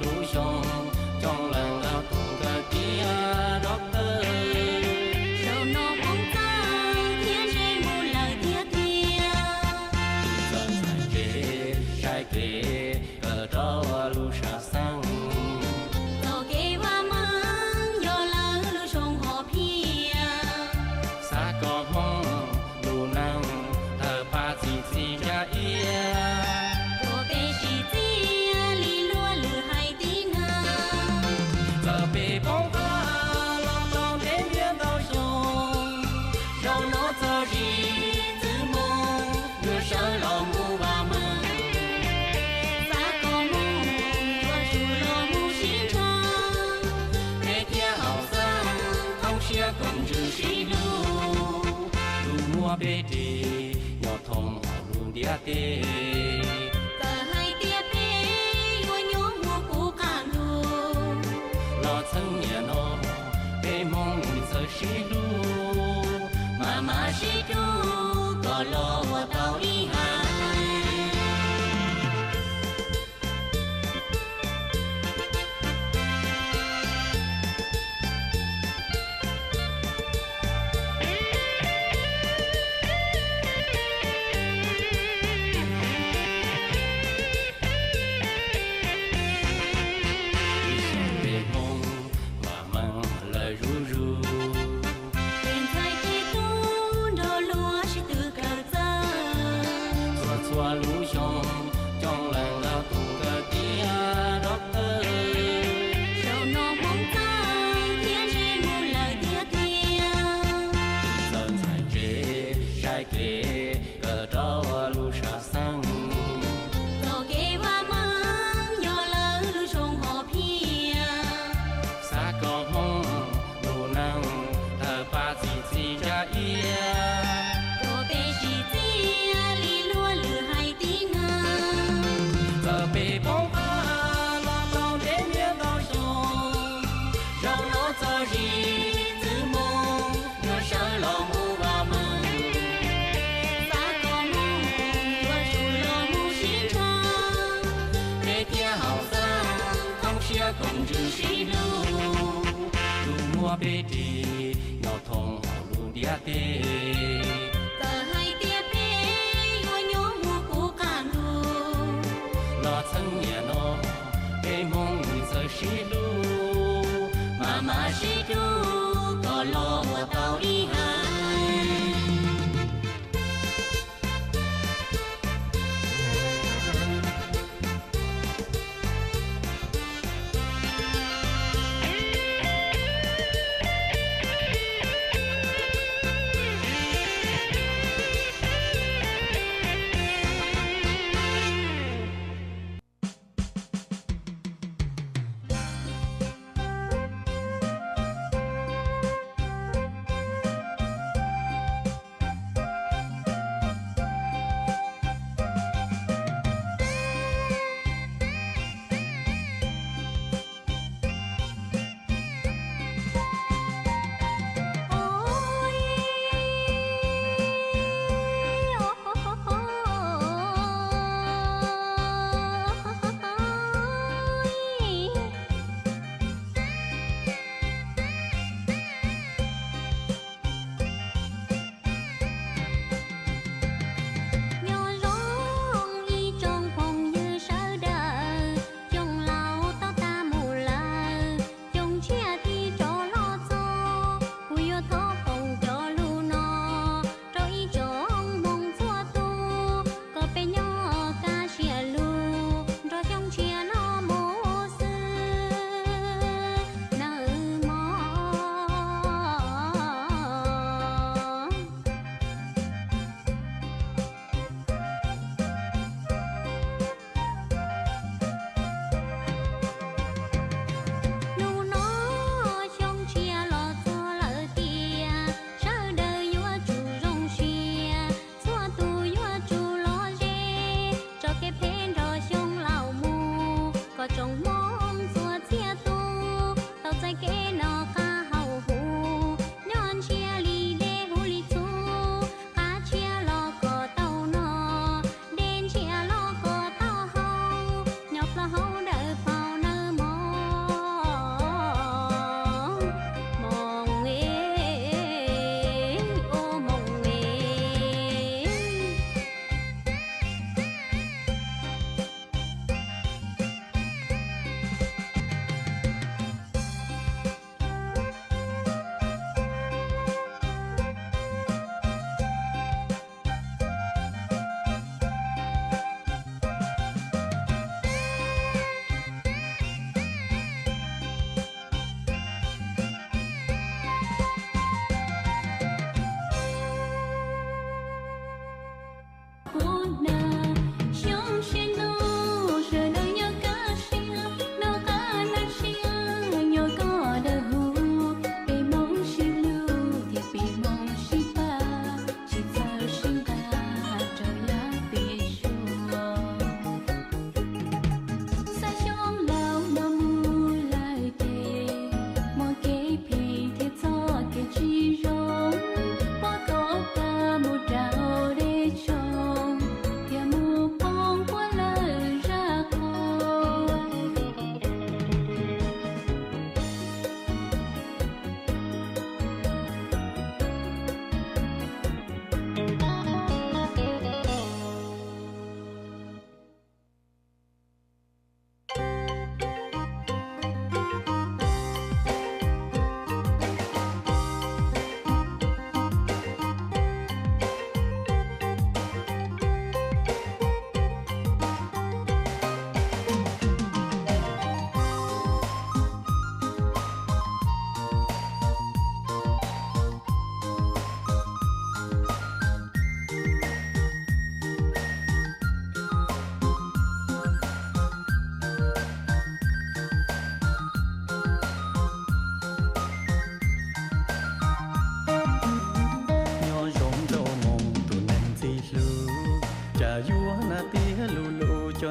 Lub xyoo coob leej los tus kawg tiag dab tawg. Zaum no Hmoob txawj thiab ze mus lawm tiag tiag. Txawm ntxhais ntse sai kev kawm rau lub sam xeeb. Txoj kev vaj meej yog lawv lub xyoo hom phiaj. Xav kom Hmoob lub neej tawg paj txi txiv ntsa iab. Tuam peb sib txiaj li luag lwm hais tib neeg. Txawm peb poob qab los tau ntev ntiav ntau xyoo. Zaum no txog zim txwv moo, yuav sawv los mus vaj meej. Xav kom Hmoob yuav tsum los mus sib ntsib. Peb thiaj haum xeeb, thooj siab koom ntsws sib hlub. Tus muaj peb ris, nyob thoob hauv lub ntiaj teb. Txawm hais tias peb yuav nyob muaj kuv qab ntuj, los txheeb niaj no peb Hmoob txawj sib hlub. Mas mas sib hlub kom los ua tau ib haiv. Ib xyoos peb Hmoob vam meej lawm zuj zus. Peb ntxhais peb tub nrog luag sib tw kawm txawj. Txhua txhua lub xyoo coob leej los tus kawg tiag dab tawg. Zaum no Hmoob txawj thiab ze mus lawm tiag tiag. Txawm ntxhais ntse sai kev kawm rau lub sam xeeb. Txoj kev vaj meej yog lawv lub xyoo hom phiaj. Xav kom Hmoob lub neej tawg paj txi txiv ntsa iab. Tuam peb sib txiaj li luag lwm hais tib neeg. Txawm peb poob qab los tau ntev ntiav ntau xyoo. Zaum no txog zim txwv moo, yuav sawv los mus vaj meej. Xav kom Hmoob yuav tsum los mus sib ntsib. Peb thiaj haum xeeb, thooj siab koom ntsws sib hlub. Tus muaj peb ris, nyob thoob hauv lub ntiaj teb. Txawm hais tias peb yuav nyob muaj kuv qab ntuj, los txheeb niaj no peb Hmoob txawj sib hlub. Mas mas sib hlub kom los ua tau ib haiv.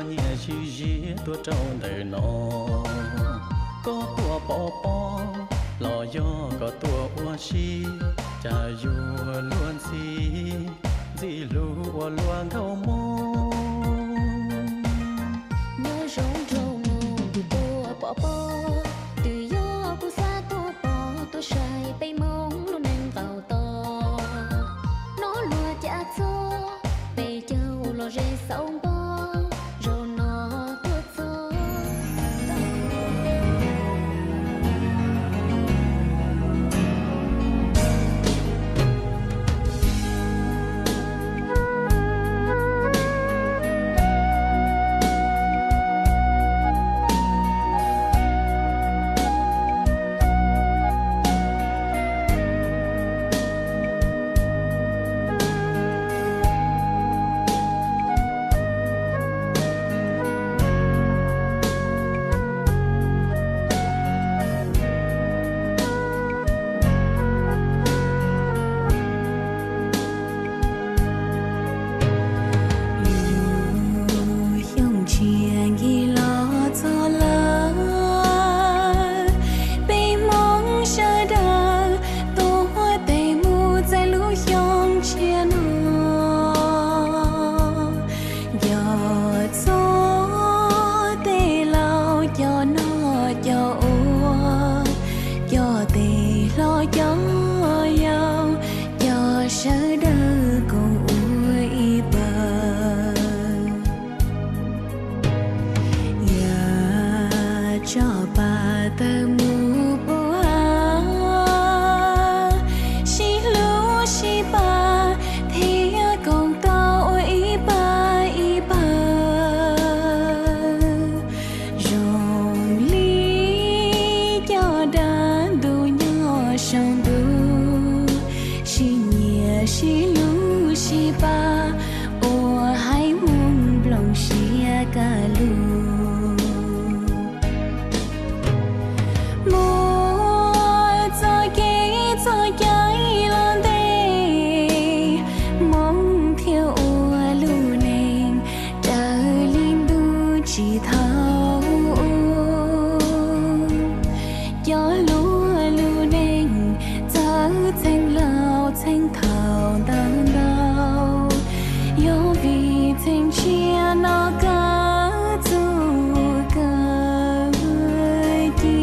Niaj zig ziab tuaj rau ntawm no, koj tuaj pov pob los yog koj tuaj ua si, cas yuav luag ntxhi ntxim hlub ua luag nkauj Hmoob. Nyob zoo nraug mloog, twb tuaj pov pob, twb yog kuv xav tuaj pov, tuaj saib peb Hmoob lub neej nqaum tos. Hnov luag cav txog, peb caug los ze xauv npog, zaum no tuaj txog. Lub xyoo tshiab nkig los txog lawm, peb Hmoob sawv daws tuaj ua tes mus txais lub xyoo tshiab no. Nco txog tej laus cov noj cov ua, cov tes hlob cov yau, cov sawv daws koom ua ib pawg. Yam tso pa tawg mus puag hav, sib hlub sib pab thiab koom tau ua ib pab ib pawg. Zoo li cov dab ntub nyob saum ntuj, sib nyiam sib hlub sib pab ua haiv Hmoob nplooj siab kaj lug. Mus txoj kev txoj cai los ntev, Hmoob thiaj ua lub neej raws li ntuj tsim thaum. Cov hluas lub neej txawv txheej laus txheej thaum ntau ntau, yog vim txheej tshiab no kawg txuj kawg ci.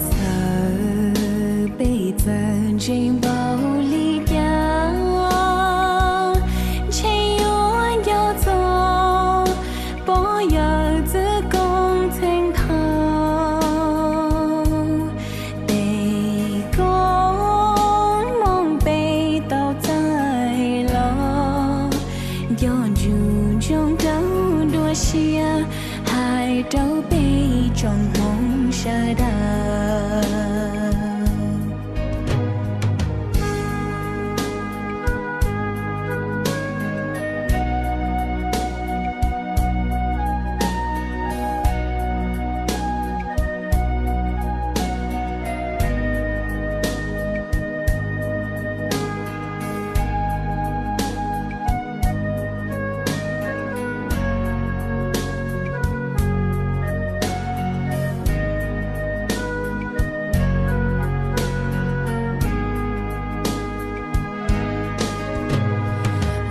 Txawm peb txawm ntse npaum li cas, ntshe yuav nco txog pog yawm txwv koob txheej thaum. Tej koob hmoov peb tau txais los, nco ntsoov ntsoov rau dua siab hais rau peb tsoom Hmoob sawv daws.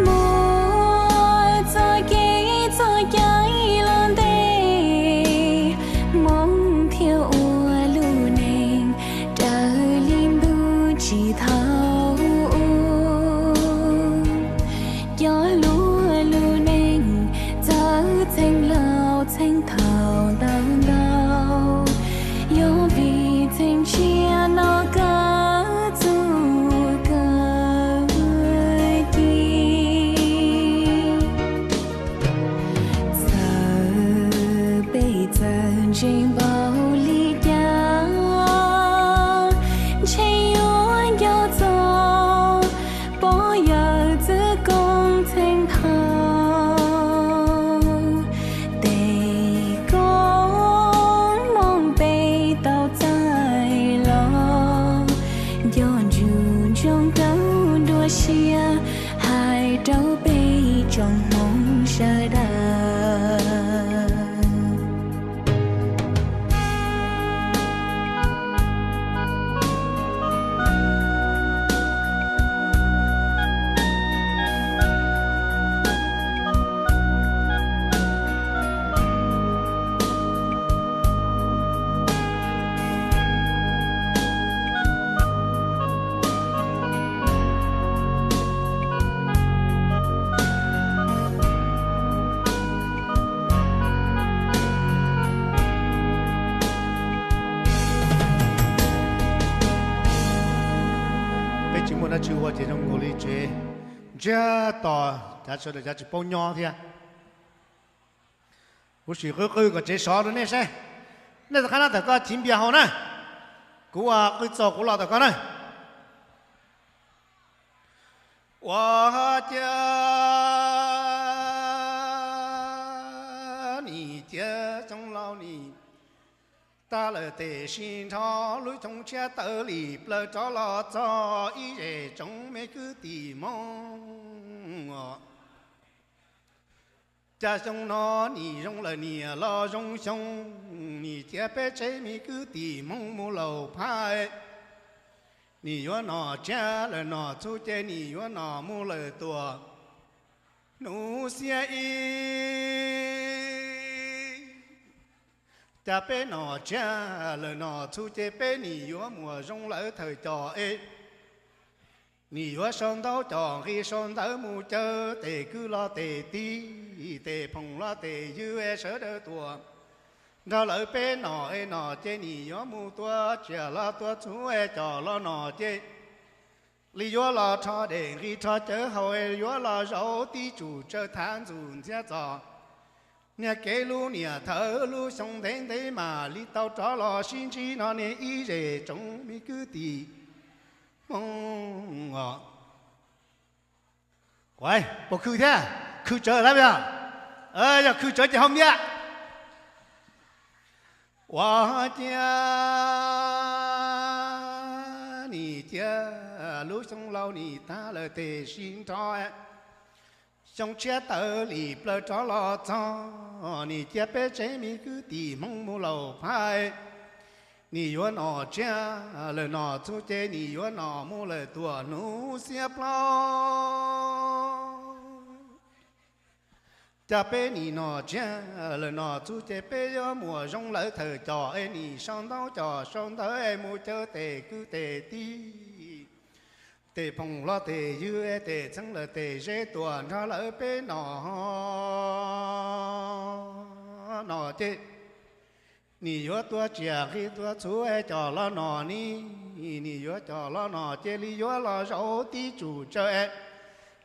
Mus txoj kev txoj cai los ntev, Hmoob thiaj ua lub neej raws li ntuj tsim thaum. Cov hluas lub neej txawv txheej laus txheej thaum ntau ntau, yog vim txheej tshiab no kawg txuj kawg ci. Txawm peb txawm ntse npaum li cas, ntshe yuav nco txog pog yawm txwv koob txheej Ces zoo nkaus li tsev ntsiag to, cav sawv daws cav tsis paub nyob thiab. Kuv sim qw qw kom tsev sov rau nej saib. Nej rov qab nab tawm koj chiv npias haus na. Kuv ua qw txaus kuv los tawm koj na. Ua cas nim cia xyoo laus nim tag lawm tes sib nrho, lub xyoo tshiab tawv lim plaws rov los txog ib zes tsoom me kwv tij Hmoob os. Cas xyoo no nim zoo lawm niam los zoo xyoo, nim cia peb tsev me kwv tij Hmoob mus laus phaj. Nim yuav nom tsiab lawm nom txhuv ces nim yuav nom mus lawm tuam hnub xiab ib. Cas peb nom tsiab lawm nom txhuv ces peb nim yuav muaj zoo lawm thawm cos es. Nim yuav sau ntaub cos nqi sau ntawv mus caw tes kwv los tes tij, tes phoom los tes ywg es sawv daws tuam nrog lawv peb nom es nom ces nim yuav mus tua tsiaj los tua txhuv es cos los nom ces li yuav los rho dej nqi rho cawv haus es yuav los zaum tib tsum tsaws thav ntxum ntxhiab txos. Niag kev lub niam thawv lub xyoo ntev ntev mam li tau rov los sib ntsib no ne ib zes tsoom me kwv tij Hmoob os. Puas khw thiab? Khw tsawv lawm yog? Yog khw tsawv ces haus miab. Ua ciav nim cia lub xyoo laus nim tag lawm tes sib nrho, xyoo tshiab tawv lim plaws rov los txog, nim cia peb tsev me kwv tij Hmoob mus laus phaj. Nim yuav nom tsiab lawm nom txhuv ces nim yuav nom mus lawm tuam hnub xiab plaub. Cas peb nim nom tsiab lawm nom txhuv ces peb yuav muaj zoo lawm thawm cos es nim sau ntaub cos sau ntawv es mus caw tes kwv tes tij, tes phoom los tes ywg es tes txheeb lawm tes zeb tuam nrog lawv peb nom nom ces nim yuav tua tsiaj nqi tua txhuv es cos los nom ni, nim yuav cos los nom ces li yuav los zaum tib tsum tsaws es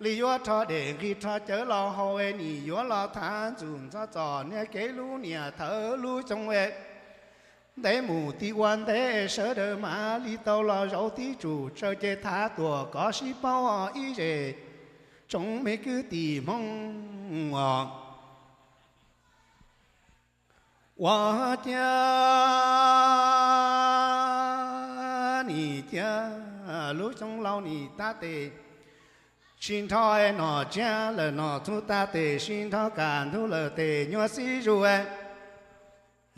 li yuav rho dej nqi rho cawv los haus es nim yuav los thav ntxum ntxhov txos niag kev lub niam thawv lub xyoo es ntev mus ti ua ntev sawv daws mam li tau los zaum tib tsum tsaws ces thav tuam kov sib paub ib zes tsoom me kwv tij Hmoob os. Ua ciav nim cia lub xyoo laus nim tag tes sib nrho es nom tsiab lawm nom txhuv tag tes sib nrho kam ntug lawm tes nyuaj xib zus es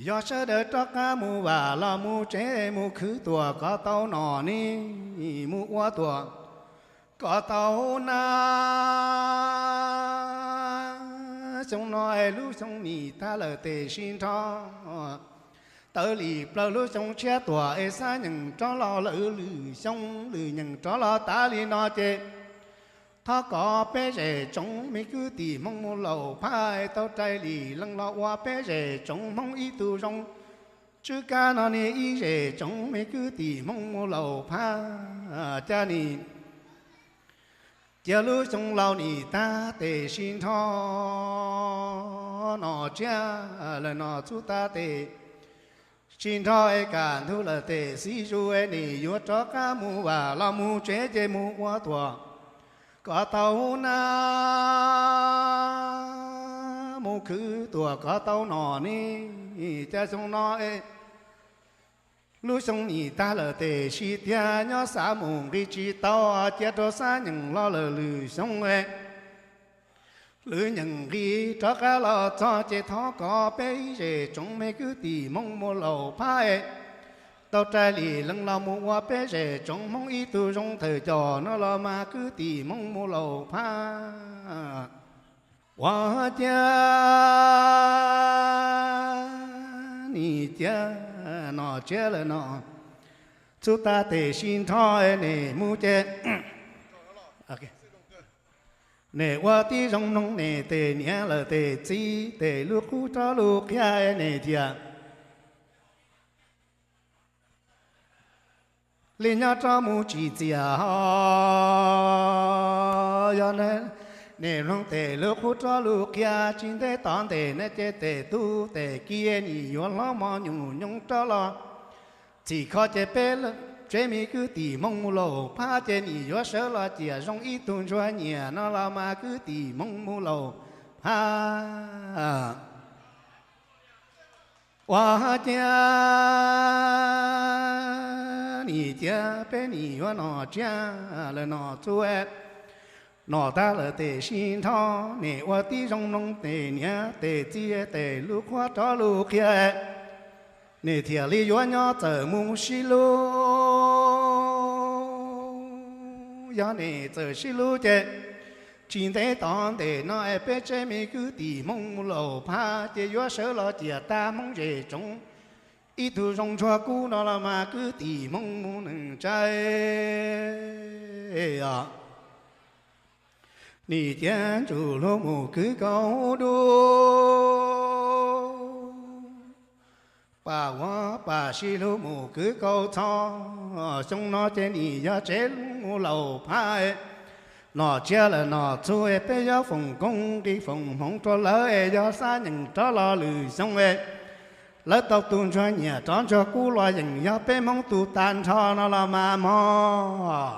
yog sawv daws rov qab mus vam los mus tsev mus khwv tuam kov tau nom ni, mus ua tuam kov tau na. Xyoo no es lub xyoo nim tag lawm tes sib nrho tawv lim plaws lub xyoo tshiab tuam es xab nyeem rov los lwm xyoo lwm nyeem rov los tas li no ces thov kom peb zes tsoom me kwv tij Hmoob mus laus phaj es tau rais lim leej los ua peb zes tsoom Hmoob ib tug zoo tswj kab no ne ib zes tsoom me kwv tij Hmoob mus laus phaj. Cas nim cia lub xyoo laus nim tag tes sib nrho nom tsiab lawm nom txhuv tag tes sib nrho es kam ntug lawm tes xib zus es nim yuav rov qab mus vam los mus tsev ces mus ua tuam kov tau na, mus khwv tuam kov tau nom ni. Cas xyoo no es lub xyoo nim tag lawm tes sib tiag nyob xav mus nqi tsis tau cia rau xab nyeem los lawm lwm xyoo es lwm nyeem nqi rov qab los txog ces thov kom peb ib zes tsoom me kwv tij Hmoob mus laus phaj es tau rais lim leej los mus ua peb zes tsoom Hmoob ib tug zoo thawm cos no los mas kwv tij Hmoob mus laus phaj. Ua ciav nim cia nom tsiab lawm nom txhuv tag tes sib nrho es nim mus ces nim ua tib zoo mloog nim tes niam lawm tes txiv tes lub qub rov lub qhia es nim thiaj li nyob rov mus tsis txias ho. Yog nim mloog tes lub qhuab rov lus qhia, tsis ntev tom ntej ne ces tes tub tes kiv nim yuav hlob mos nyuj nyoos rov los. Txhim kho ces peb tsev me kwv tij Hmoob mus laus phab ces nim yuav sawv los ciam zoo ib tug ntsuag nyiam no los mas kwv tij Hmoob mus laus phab. Ua cia nim cia peb nim yuav nom tsiab lawm nom txhua, nom tag lawm tes sib nrho, nim ua tib zoo mloog tes niam tes txiv tes lub qhuab rov lus qhia, nim thiaj li yuav nyob txawm mus sib hlub. Yog nim txawm sib hlub ces tsis ntev tom ntej no es peb tsev me kwv tij Hmoob mus laus phab ces yuav sawv los ciam tag Hmoob zej tsoom ib tug zoo ntsuag kub no los mas kwv tij Hmoob mus neej tsaib os. Nim cia ntsum hlub mus kwv kaus dub, pam ua pam sib hlub mus kwv kaus txho. Xyoo no ces nim yog tsev mus laus phab, nom tsiab lawm nom txhua, peb yuav foom koob nqi foom hmoov rau lawv es yog xab nyeem rov los lwm xyoo es lawv tau tus ntsuag nyiam rov ntsuag kub los yeem yog peb Hmoob tus tag nrho no los mas mog.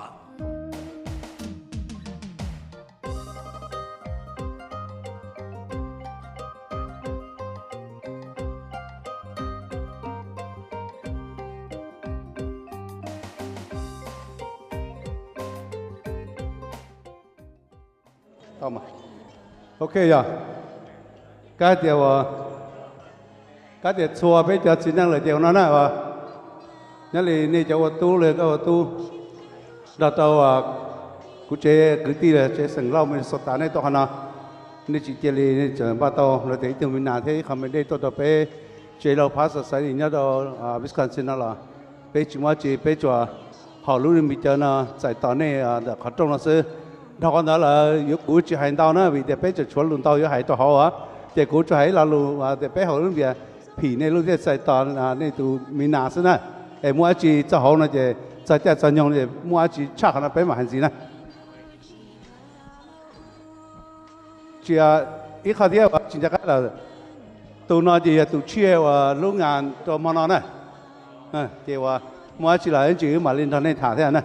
Ok yog, kab tias ua, kab tias txhua peb cov txiv neej lawm ces ua no na, nyob li nej cov ua tub los koj ua tub nrog rau kuv tsev kwv tij los tsev xeem Lauj Minnesota nej tuaj qhov no, nej tsis cia li nej tseem npaj tau lawv tias ib tug me nas thiab ib qho me dej tuaj rau peb tsev laus phab society nyob rau Wisconsin no los peb tsis muaj dab tsi, peb tsuas haum lub me cawv no txais tos nej ntawm qhov rooj no xwb. Dhau qhov ntawd lawm yuav kuv tsis hais ntau na vim tias peb tseem tshuav lus ntau yuav hais rau hauv os. Ces kuv tsuas hais ib lo lus tias peb haum lub npias phim nej lub thiaj txais tos nej tus me nas xwb na. Es muaj dab tsi txog hauv no ces txog caij txog nyoog es muaj dab tsi tshaj qhov no peb mam hais ntxiv na. Tsis, ib qho thiab uas tsis nco qab lawm, tus no ces yog tus tshiab uas lub nas rau hmo no na. Ces uas muaj dab tsi los ib ntsis wb mam li nrog nej tham thiab na.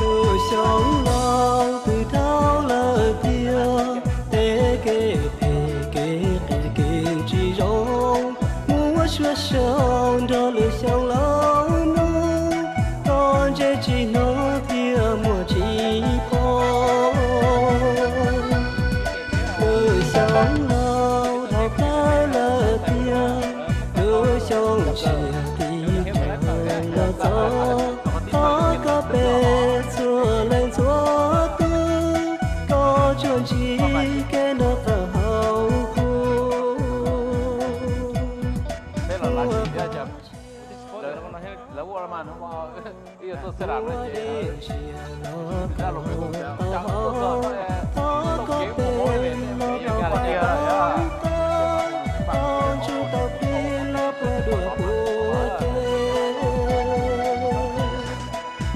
Tus xyoo laus twb dhau lawm tiag, tej kev phem kev qias kev tsis zoo, muab suav xyoo nrog lwm xyoo los mus, koj ntse tsis hnov thiab muaj tsis pom. Lwm xyoo laus dhau plaws lawm tiag, lwm xyoo tsiaj tiv rag los txog, thov koj peb txhua leej txhua tus, koj tsuas ntsib kev noj qab haus huv.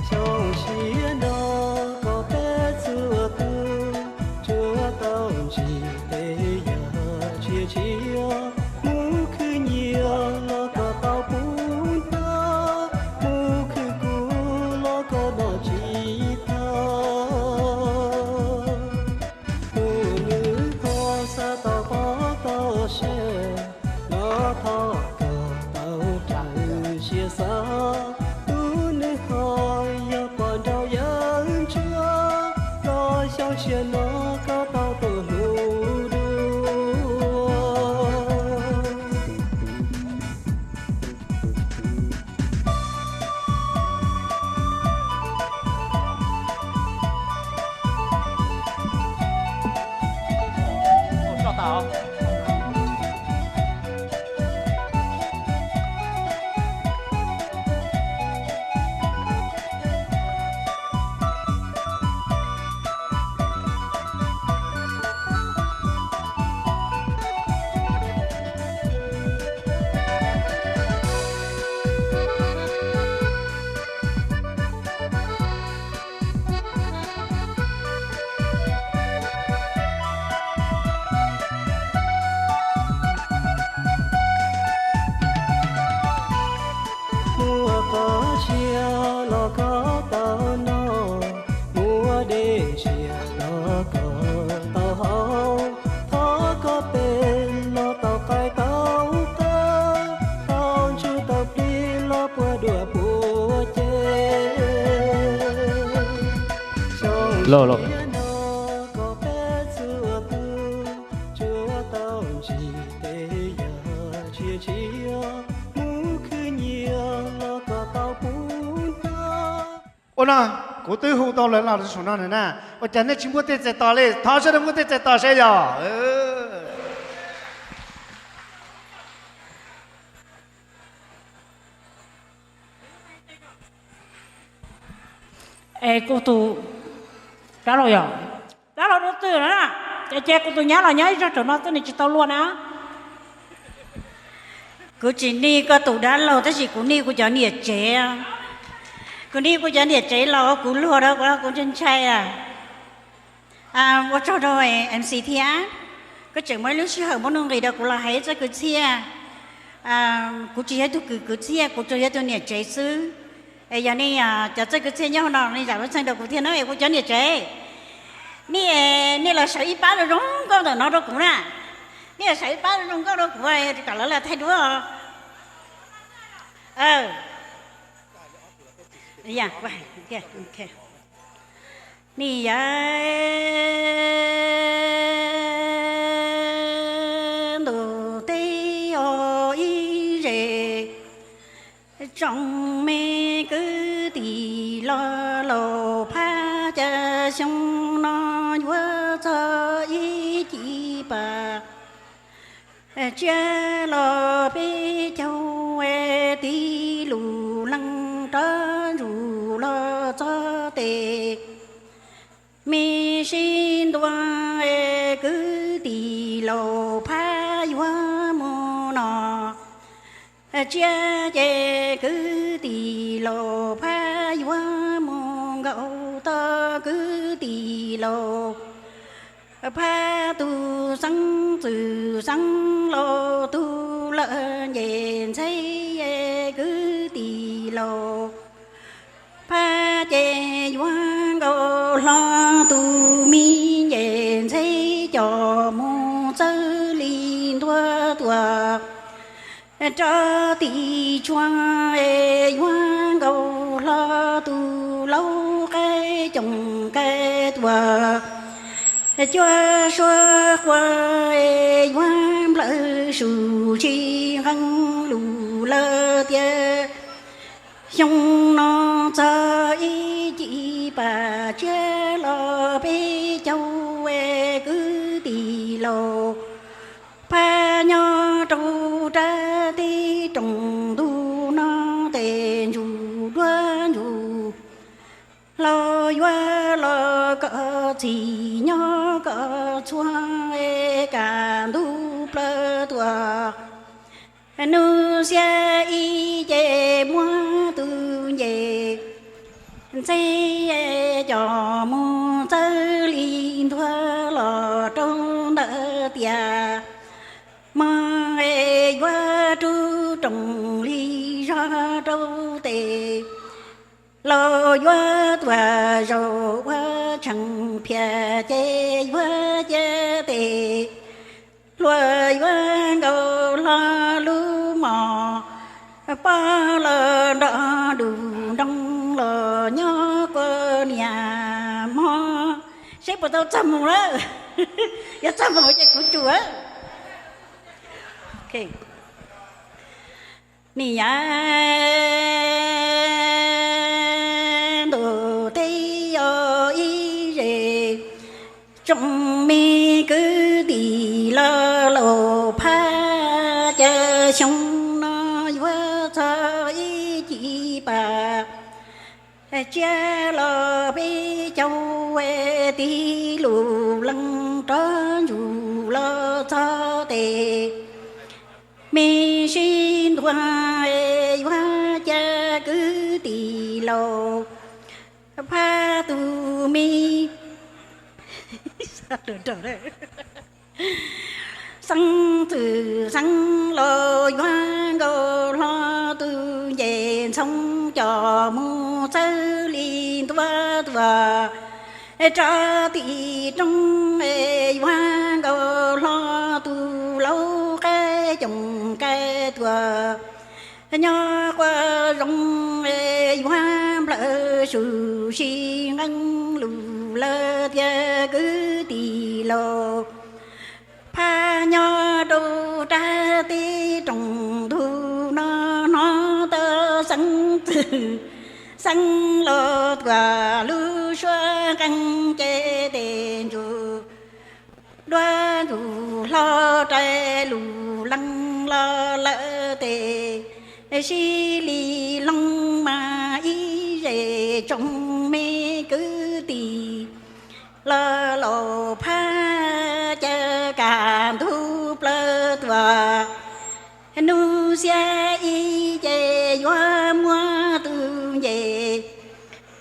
Xyoo tshiab no koj peb txhua tus tsuas tau ntsib tej yam tsiaj txhu, mus khwv nyiaj los koj tau pub ntau, mus khwv kub los koj noj tsis tag. Lauj, lauj. Ua no, kuv twb hu tau lawv los saum no na, ua cas nej tsis muab tej txais tos li? Thov sawv daws muab tej txais tos saib yog. Es kuv tus dab laug yog, dab laug dua twg na, ces ces kuv tus nyab los nyob ib zog tsaum no xwb, nws tsis tau luag na. Kuv tsis nij koj tus dab laug tab sis kuv nij kuv cov niam tsev. Kuv nij kuv cov niam tsev los kuv luag rau kuv, kuv ntshai ntshai. Ua tsaug rau MC thiab, koj tseem muaj ib lub sij hawm muaj nuj nqis rau kuv los hais txoj kwv txhiaj. Kuv tsis yog ib tug kwv, kwv txhiaj, kuv tsuas yog tus niam tsev xwb. Es yog nej cov txawj kwv txhiaj nyob hauv no nej zam lub txim rau kuv thiab na, es kuv cov niam tsev, nej, nej los sawv ib pab zoo nkauj ntawm no rau kuv na. Nej los sawv ib pab zoo nkauj rau kuv kom lawv los thaij duab. Nim yog ntuj teb os ib zes, tsoom me kwv tij los laus phab cas xyoo no yuav txog ib ci pas. Tsiab los peb caug tig lus leej rov ntsuj los txog tes. Me sib ntua kwv tij laus phab yuav mus no. Tsiab ces kwv tij laus phab yuav mus nkaum tau kwv tij laus phab tus xeeb txwm xeeb laus tus lawm nce ntxheb kwv tij laus phab ces yuav nkaus hlo tus me nce ntxheb coj mus txawj li ntua tuaj rau tim tsuag es yuav nkaus hlo tus laus qaib coom kaij tuaj. Cuaj suab quaj es yuav nplawm su tsis nqeeb lus lawm tias xyoo no txog ib ci pas tsiab los peb caug kwv tij laus phab nyob rau rab teb rooj ntug no tes ntsuj duab ntsuj laus yuav los kom txhim nyob kom txhua es kaj ntug plaws tuaj. Nus xiab ib ce muab tus nce ntxheb coj mus txawj li ntua los rau ntawm tiaj mog es yuav rub rooj li zog rau tes. Laus yuav tuaj zaum ua tshee phiaj ces yuav cia tes. Hluas yuav nkaus hlo lub mos poj los nrog dub nroo los nyob quaj niam hmo. Seb puas tau txaj mus lawm. Yog txaj mus ces kuv tsuas. Nim yog ntuj teb os ib zes, tsoom me kwv tij los laus phab cas xyoo no yuav txog ib ci pas. Tsiab los peb caug tig lus leej rov ntsuj los txog tes. Me sib ntua yuav cia kwv tij laus phab tus me xeeb txwm xeeb laus yuav nkaus hlo tus nce ntxhoo coj mus txawj li ntua tuaj rau tim roob es yuav nkaus hlo tus laus qaib coom kaij tuaj. Nyob quaj zoo es yuav nplawm su sib nqeeb lus lawm tiag kwv tij laus, phab nyob rau rab teb rooj ntug no hnov tau xeeb txwg xeeb los tuaj lub suab qeej ces tes ntsuj duab ntsuj hlo rais lus leej los lawm tes sib li loo mas ib zej tsoom me kwv tij los laus phab caw kaj ntug plaws tuaj. Hnub xiab ib ces yuav muab tus ncej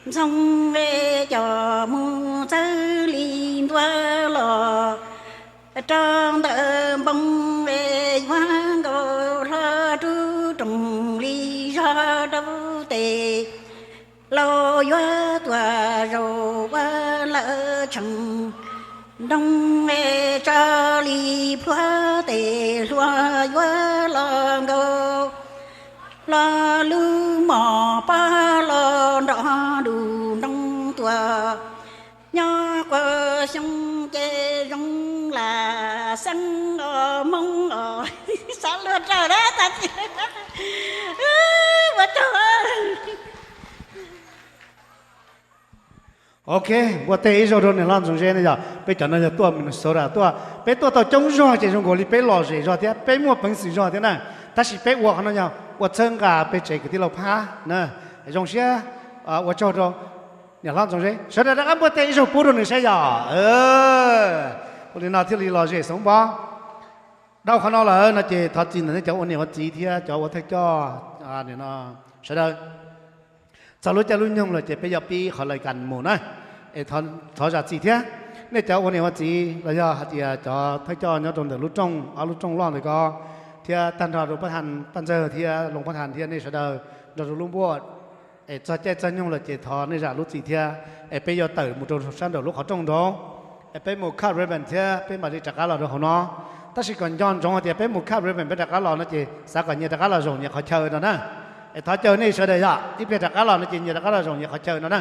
ntxhoo coj mus txawb li ntua los rau ntawm npoo, yuav nkaus hlo rub rooj li zog rau tes laus yuav tuaj zaum ua lawm tshee nroo, tso li plhuav tes hluas yuav los nkaus hlo lub mom pob los nrov du nroo tuaj. Nyob quas xyoo ces zoo lam xeeb os Hmoob os. Xav luag raws na tag kis ua tsaug. Ok, npuaj teg ib zaug rau niam hlob Ntxoov Zeb na yog peb cov no yog tuaj Minnesota tuaj, peb tuaj tau coob zog ces zoo nkaus li peb lom zem zog thiab peb muaj peev xwm zog thiab na. Tab sis peb ua qhov no yog ua txhawb nqa peb tsev kwv tij laug phab na. Zoo siab ua tsaug rau niam hlob Ntxoov Zeb, sawv daws rov qab npuaj teg ib zaug pub rau nws saib yom. Ua li no thiaj li lom zem xeeb pob. Dhau qhov no lawm no ces thov txim ntawm nej cov ua niam ua txiv thiab cov ua thawj coj sawv daws. Txog lub caij lub nyoog lawm ces peb yuav pib qhov lais kas mus na, es thov zam txim thiab. Nej cov ua niam ua txiv los yog hais tias cov thawj coj nyob rau ntawm lub rooj, ob lub rooj loj ntawd ko, thiab tag nrho rau Paj Than, Paj Ntxawg thiab Loos Paj Than thiab nej sawv daws nrog rau lub npuaj, es txog caij txog nyoog lawm ces thov nej zam lub txim thiab, es peb yuav tawm mus rau sab nraum lub qhov rooj nraud, es peb mus cut ribbon thiab peb mam li rov qab los rau hauv no. Tab sis kom nco ntsoov hais tias peb mus cut ribbon peb rov qab los no ces xav kom nyias rov qab los zaum nyias qhov chaw no na. Es thov caw nej sawv daws yom, ib pliag rov qab los no ces nyias rov qab los zaum nyias qhov chaw no na.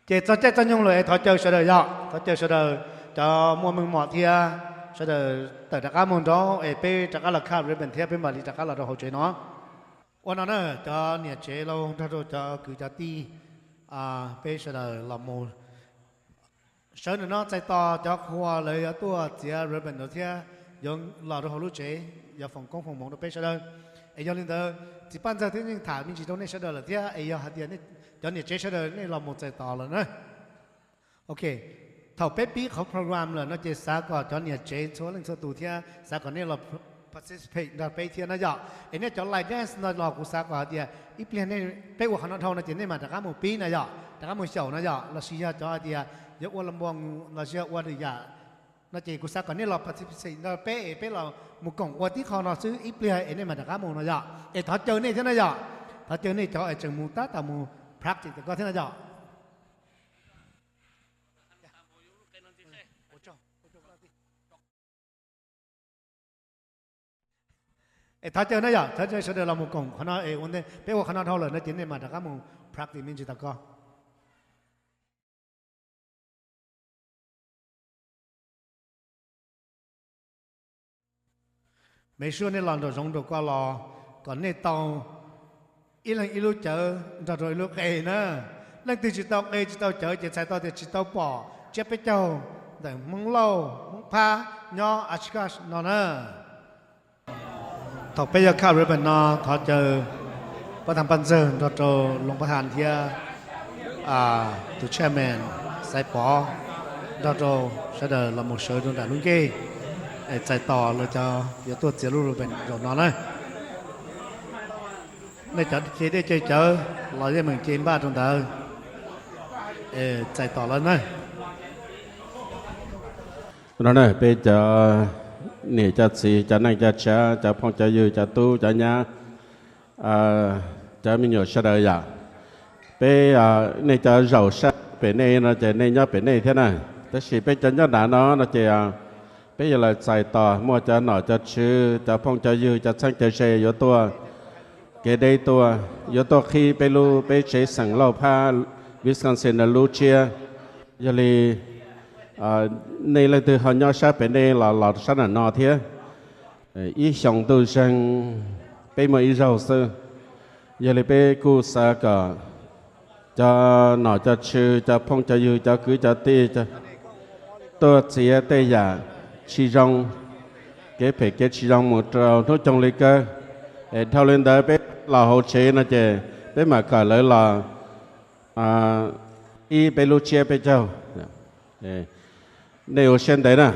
Ces txog caij txog nyoog lawm es thov caw sawv daws yom, thov caw sawv daws cov muaj meej mom thiab sawv daws tawm rov qab mus nraud es peb rov qab los cut ribbon thiab peb mam li rov qab los rau hauv tsev no. Ua no na, cov niam tsev laus nrog rau cov kwv cov tij, peb sawv daws los mus sawv ntawm no txais tos cov qhua lawv yuav tuaj txiav ribbon thiab yuav los rau hauv lub tsev, yuav foom koob foom hmoov rau peb sawv daws. Es yog li ntawd, txiv Paj Ntxawg twb yeej tham me ntsis rau nej sawv daws lawm thiab, es yog hais tias cov niam tsev sawv daws nej los mus txais tos lawm na. Ok, thaum peb pib qhov program lawm no ces xav kom cov niam tsev txhua leej txhua tus thiab xav kom nej los participate nrog peb thiab na yom. Es nej cov line dance no los kuv xav kom hais tias ib pliag peb ua qhov no dhau no ces nej mam rov qab mus pib na yom, rov qab mus xyaum na yom, los sis yog cov hais tias yuav ua la npua los sis yog ua lwm yam no ces kuv xav kom nej los participate nrog peb es peb los mus koom ua tib qho no xwb ib pliag es nej mam rov qab mus no yom. Es thov caw nej thiab na yom, thov caw nej cov es tseem mus tab tom mus practice tau koj thiab na yom. Es thov caw na yom, thov caw sawv daws los mus koom qhov no es ua ntej peb ua qhov no dhau lawm no ces nej mam rov qab mus practice me ntsis tau koj. Make sure nej los nraum zoov nraum ko los kom nej tau ib leeg ib lub cawv nrog rau ib lub qe na. Leej twg tsis tau qe tsis tau cawv ces txhais tau tias tsis tau pom tsiab peb caug ntawm Hmoob Lauj Hmoob Phab nyob Oshkosh no na. Thaum peb yuav cut ribbon no thov caw Pab Tham Paj Ntxawg nrog rau Loos Pab Tham thiab tus chairman Xaiv Pov nrog rau sawv daws los mus sawv rau nram lub ncej es txais tos lawv cov yuav tuaj txiav lub ribbon zaum no na. Nej cov ce dej ce cawv los yeej meem ce npaj rau ntawd es txais tos lawv na. No na, peb cov niam cov txiv, cov neej cov tsav, cov phooj cov ywg, cov tub cov nyab, cov me nyuam sawv daws yom, peb, nej cov zaum sab pem nej no ces nej nyob pem nej thiab na, tab sis peb cov nyob nram no no ces peb yuav los txais tos muaj cov nom cov tswv, cov phooj cov ywg, cov txheeb cov ze yuav tuaj kev deb tuaj, yuav tuaj qhib peb lub, peb tsev xeem Lauj Phab Wisconsin no lub tsiab. Yog li nej leej twg ho nyob sab pem nej los los sab nram no thiab. Ib xyoo ntuj zeeg peb muaj ib zaug xwb. Yog li peb kuj xav kom cov nom cov tswv, cov phooj cov ywg, cov kwv cov tij tuaj txiav tej yam tsis zoo, kev phem kev tsis zoo mus rau hnub coog li kawg. Es dhau li ntawd peb los hauv tsev no ces peb mam kom lawv los ib peb lub tsiab peb caug. Nej ua siab ntev na.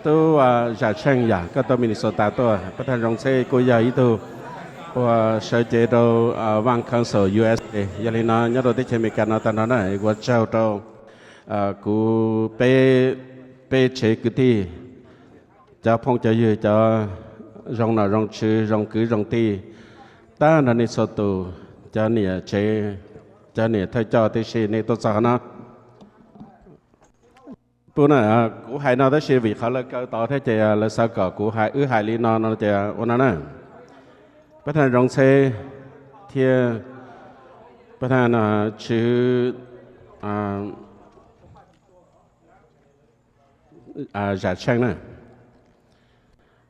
Tub Zam Tsheej, yam koj tuaj Minnesota tuaj, Pab Thaj Zoo Txheb kuj yog ib tug uas sawv cev rau One Council U S A. Yog li no nyob rau teb chaws Amelikas no tag nrho na, ua tsaug rau kuv peb, peb tsev kwv tij, cov phooj cov ywg, cov zoo nom zoo tswv, zoo kwv zoo tij, tag nrho nej txhua tus, cov niam tsev, cov niam thawj coj tib si nej tuaj txog qhov no. Pub na, kuv hais no tab sis vim qhov lawv kaw tod thiab ces lawv xav kom kuv hais, wb hais li no no ces ua no na. Pab Thaj Zoo Txheb thiab Pab Thaj Tswv Zam Tsheej na,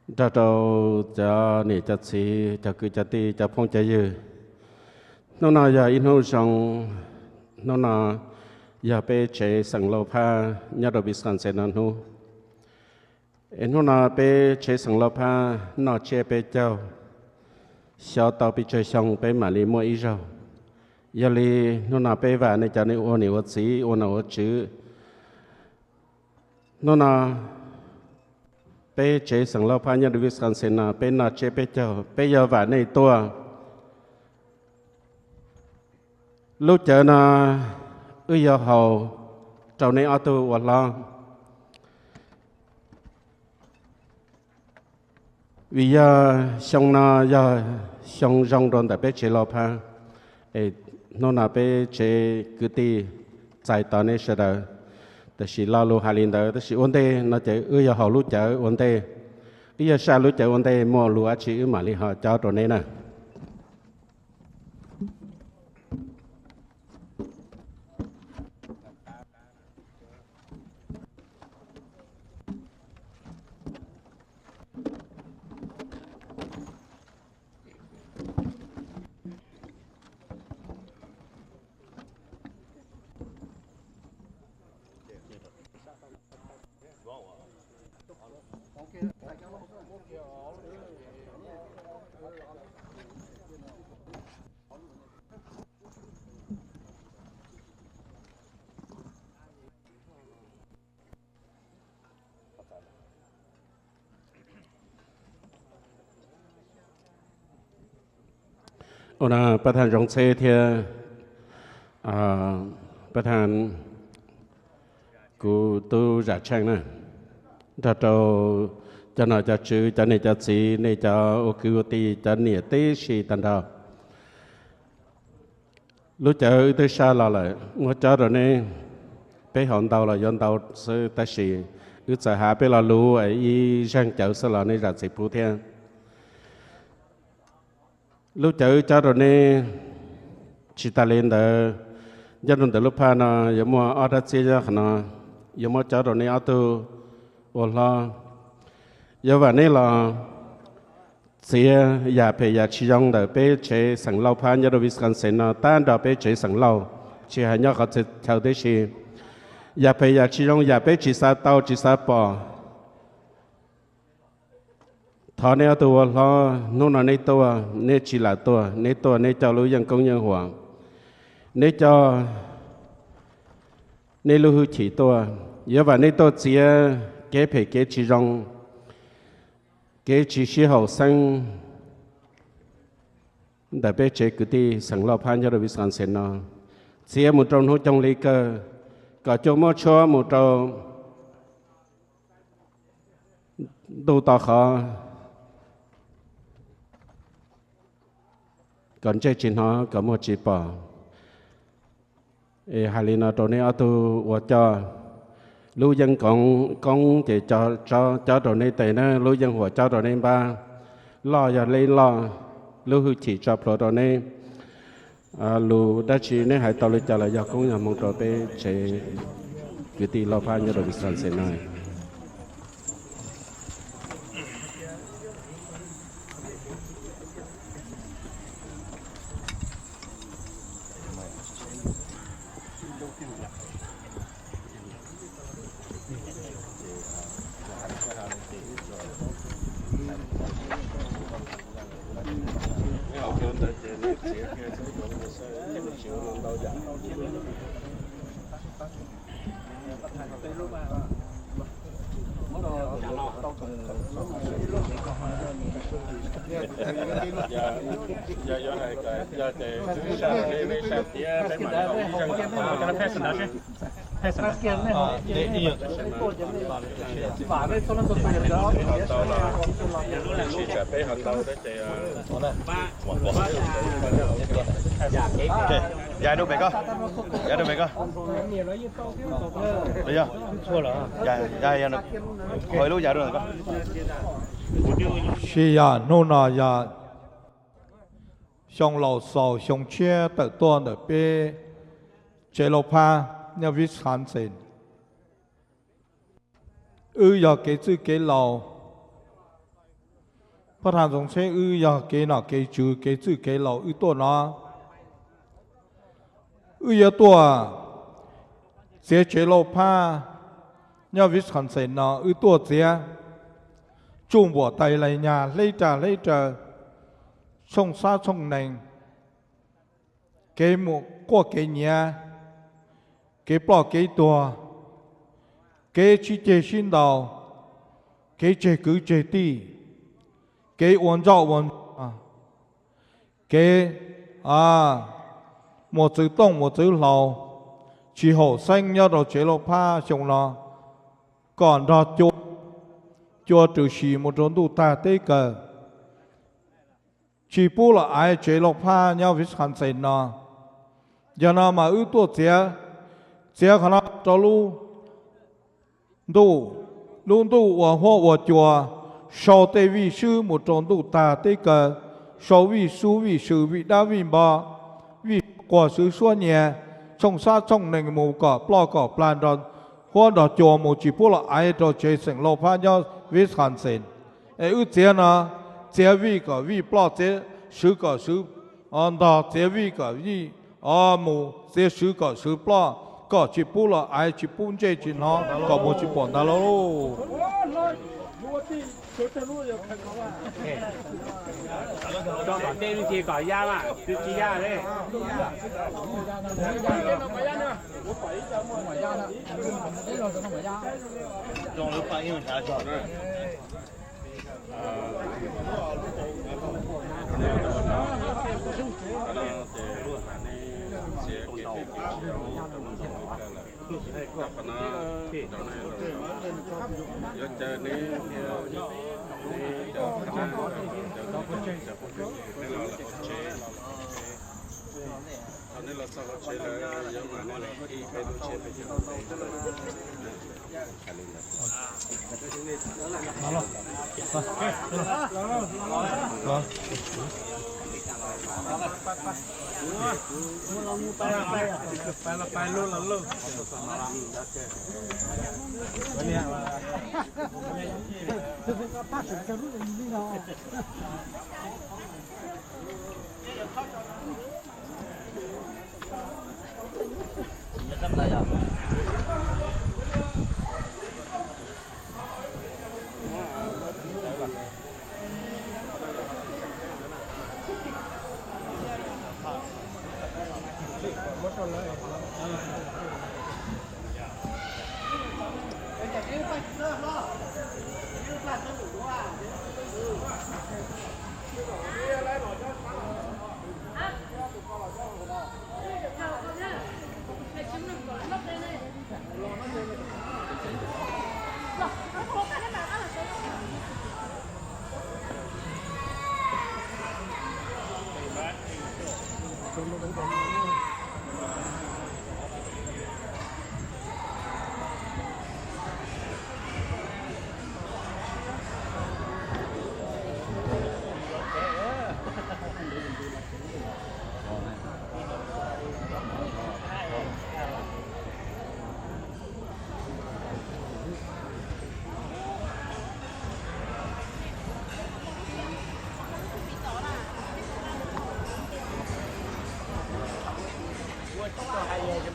nrog rau cov niam cov txiv, cov kwv cov tij, cov phooj cov ywg. Hnub no yog ib hnub zoo, hnub no yog peb tsev xeem Lauj Phab nyob rau Wisconsin no hnub. Es hnub no peb tsev xeem Lauj Phab noj tsiab peb caug, xyov tau pes tsawg xyoo peb mam li muaj ib zaug. Yog li hnub no peb vam nej cov ua niam ua txiv, ua nom ua tswv. Hnub no peb tsev xeem Lauj Phab nyob rau Wisconsin no peb noj tsiab peb caug, peb yuav vam nej tuaj. Lub cawv no wb yuav haus rau nej ob tug ua hlob. Vim yog xyoo no yog xyoo zoo rau ntawm peb tsev Lauj Phab, es hnub no peb tsev kwv tij txais tos nej sawv daws. Tab sis lo lus hais li ntawd tab sis ua ntej no ces wb yuav haus lub cawv ua ntej, wb yuav saj lub cawv ua ntej, muaj lus dab tsi wb mam li ho cob rau nej na. Ua no Pab Thaj Zoo Txheb thiab Pab Thaj, kuv tub Zam Tsheej na, nrog rau cov nom cov tswv, cov niam cov txiv, nej cov ua kwv ua tij, cov niam tib si tag nrho. Lub cawv wb twb saj los lawm, muab cob rau neb, peb haus ntau los yuav ntau xwb tab sis wb txawm hais peb lo lus ib zeeg cawv xwb los nej zam txim pub thiab. Lub cawv wb cob rau neb, tsis tas li ntawd, nyob rau ntawm lub phaj no yuav muaj ob rab txiab nyob qhov no, yuav muab cob rau neb ob tug ua hlob. Yuav vam neb los txiav yam phem yam tsis zoo ntawm peb tsev xeem Lauj Phab nyob rau Wisconsin no tag nrho peb tsev xeem Lauj, tsis hais nyob qhov txhia chaw tib si. Yam phem yam tsis zoo yam peb tsis xav tau tsis xav pom, thov neb ob tug ua hlob, hnub no neb tuaj, neb tsis lam tuaj, neb tuaj neb coj lub yeej koob yeej huam, neb coj neb lub hwj chim tuaj. Yuav vam neb tuaj txiav kev phem kev tsis zoo, kev tsis sib haum xeeb ntawm peb tsev kwv tij xeem Lauj Phab nyob rau Wisconsin no, txiav mus rau hnub coog li kawg, kom cua muab tshuab mus rau ntuj to qhov, kom ntsej tsis hnov kom muag tsis pom. Es hais li no rau neb ob tug uas coj lub yeej koob ces cob rau neb tes na, lub yeej huam cob rau neb npab, loj yog neb loj, lub hwj chim tso plhuav rau neb. Lus dab tsi neb hais tau li cas los yog koob yog hmoov rau peb tsev kwv tij Lauj Phab nyob rau Wisconsin no? Ya rau pem ko, ya rau pem ko. Ho ib lub ya rau ko. Tsis yog, hnub no yog xyoo laus xaus xyoo tshiab tawm tuaj ntawm peb tsev Lauj Phab nyob Wisconsin. Wb yog kev txwj kev laus, Phab Thaj Ntxoov Txheeb wb yog kev nom kev tswv kev txwj kev laus wb tuaj no. Wb yuav tuaj txiav tsev Lauj Phab nyob Wisconsin no, wb tuaj txiav tsuj npuam tais lais nyag hleb ras hleb raws, tshooj xab tshooj nees, kev mus quaj kev nyiav, kev ploj kev tuag, kev sib ceg sib ntaus, kev tseg kwv tseg tij, kev ua ntsoj ua ntsuag, kev muas txwv tooj muas txwv hlau, tsis haum xeeb nyob rau tsev Lauj Phab xyoo no, kom nrog cua, cua rwm sim mus rau ntuj tag teb kawg, tsis pub los aiv tsev Lauj Phab nyob Wisconsin no. Yog no mas wb tuaj txiav, txiav qhov no rau lub ntuj, lub ntuj uas huab uas cua, sau tej vij swb mus rau ntuj tag teb kawg, sau vij sub vij sw vij dab vij npo, vij quas swv suab nyias, tshooj xab tshooj nees mus kom ploj kom plag nrog huab nrog cua mus tsis pub los aiv rau tsev xeem Lauj Phab nyob Wisconsin. Es wb txiav no, txiav vij kom vij ploj, txiav swv kom swv ntog, txiav vij kom vij mus, txiav swv kom swv ploj, kom tsis pub los aiv tsis pub ntsej tsis hnov kom mus tsis pom ntag lauj.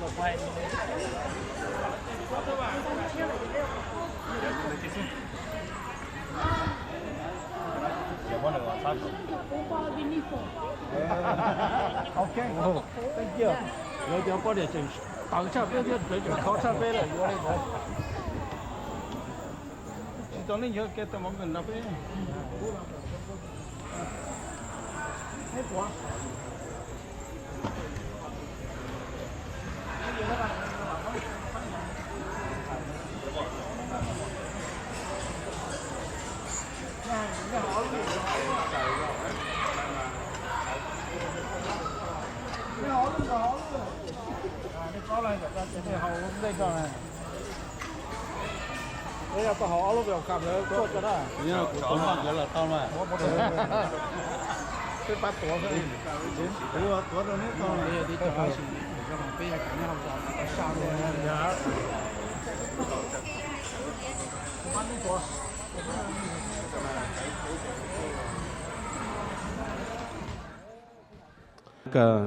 Ok, thank you. Yuav cov poj niam tseem tawv tshaj peb thiab, tseem khov tshaj peb lawm yuav li ntawd. Tsis tau leej yog ke tau mov nkees nrog peb. Peb yog tuaj haus ob lub vias kam lawv tuaj tso na. Kuv tuav nkauj nkawd los tau mas. Peb pab tuav xwb. Kuv tuav rau neb tau.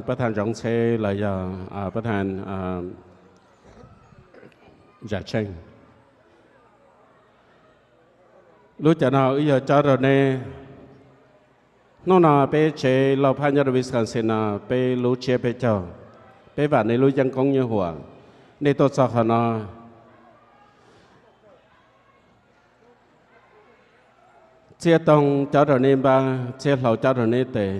Pab thaj Ntsoov Txheb los yog pab thaj Zam Tsheej. Lub cov no wb yuav cob rau neb. Hnub no peb tsev Lauj Phab nyob rau Wisconsin no peb lub tsiab peb caug. Peb vam nej lub yeeb koob yeeb huam, nej tuaj txog qhov no. Txiaj toog cob rau neb npab, txiaj hlau cob rau neb tes.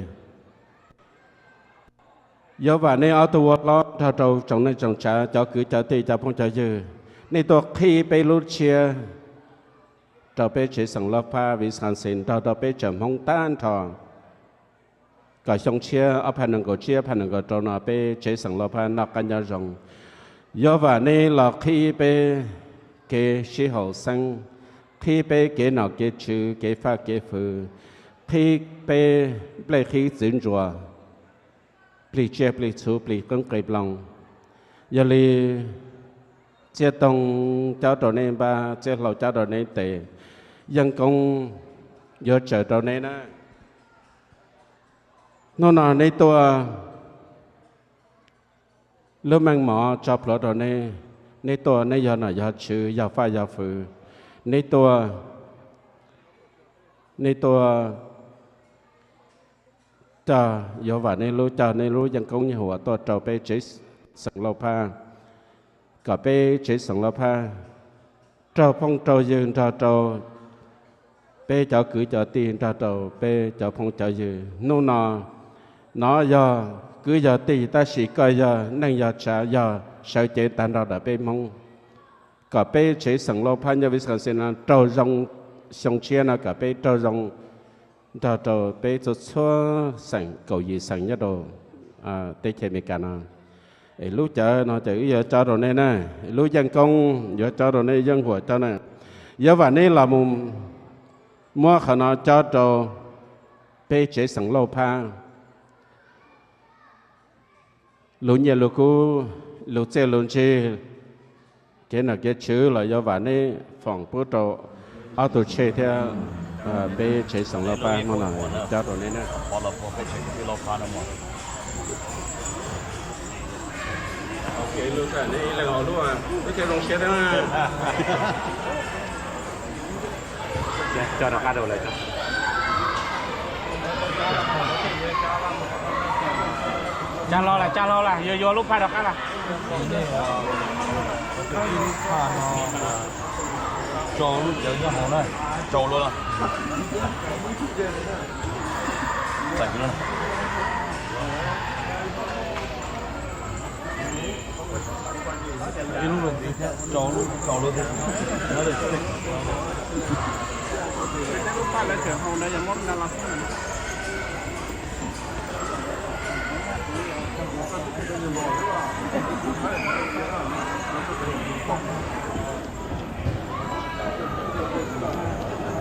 Yuav vam nej ob tug ua hlob nrog rau tsoom neej tsoom tsav, cov kwv cov tij, cov phooj cov ywg, nej tuaj qhib peb lub tsiab rau peb tsev xeem Lauj Phab Wisconsin nrog rau peb tsoom Hmoob tag nrho, kom xyoo tshiab ob phav nees nkaum tsib ob phav nees nkaum rau no peb tsev xeem Lauj Phab noj qab nyob zoo. Yuav vam nej los qhib peb kev sib haum xeeb, qhib peb kev nom kev tswv, kev faj kev fwv, qhib peb nplej qhib txwv ntsuas, plig tsiaj plig txhu plig qoob qe ploog. Yog li txiaj toog cob rau nej npab, txiaj hlau cob rau nej tes, yeeb koob yuav tsaws rau neb na. Hnub no neb tuaj, lub meej mom tso plhuav rau neb. Neb tuaj neb yog nom yog tswv yog faj yog fwv. Neb tuaj, neb tuaj coj, yuav vam nej lub, coj nej lub yeeb koob yeeb huam tuaj rau peb tsev xeem Lauj Phab, kom peb tsev xeem Lauj Phab raug phooj raug ywg nrog rau peb cov kwv cov tij, nrog rau peb cov phooj cov ywg. Hnub no, no yog kwv yog tij tab sis koj yog neej yog tsav yog sawv cev tag nrho ntawm peb Hmoob. Kom peb tsev xeem Lauj Phab nyob Wisconsin no raug zoo, xyoo tshiab no kom peb raug zoo nrog rau peb txhua txhua xeem kaum yim xeem nyob rau teb chaws Amelikas no. Es lub cawv no ces wb yuav cob rau nej na, lub yeeb koob yuav cob rau nej, yeeb huam cob na. Yuav vam nej los mus muab qhov no cob rau peb tsev xeem Lauj Phab. Lub nyiaj lub kub, lub txiaj lub ntsig, kev nom kev tswv los yuav vam nej foom pub rau ob tug tshej thiab peb tsev xeem Lauj Phab hnub no cob rau nej na. Tsa hlo lawm, tsa hlo lawm, yuav yuav lub phaj rov qab lawm. Rau lub cawv nyob hauv na, rau lawm. Ib lub rau ntxiv thiab, rau lub, rau lub thiab.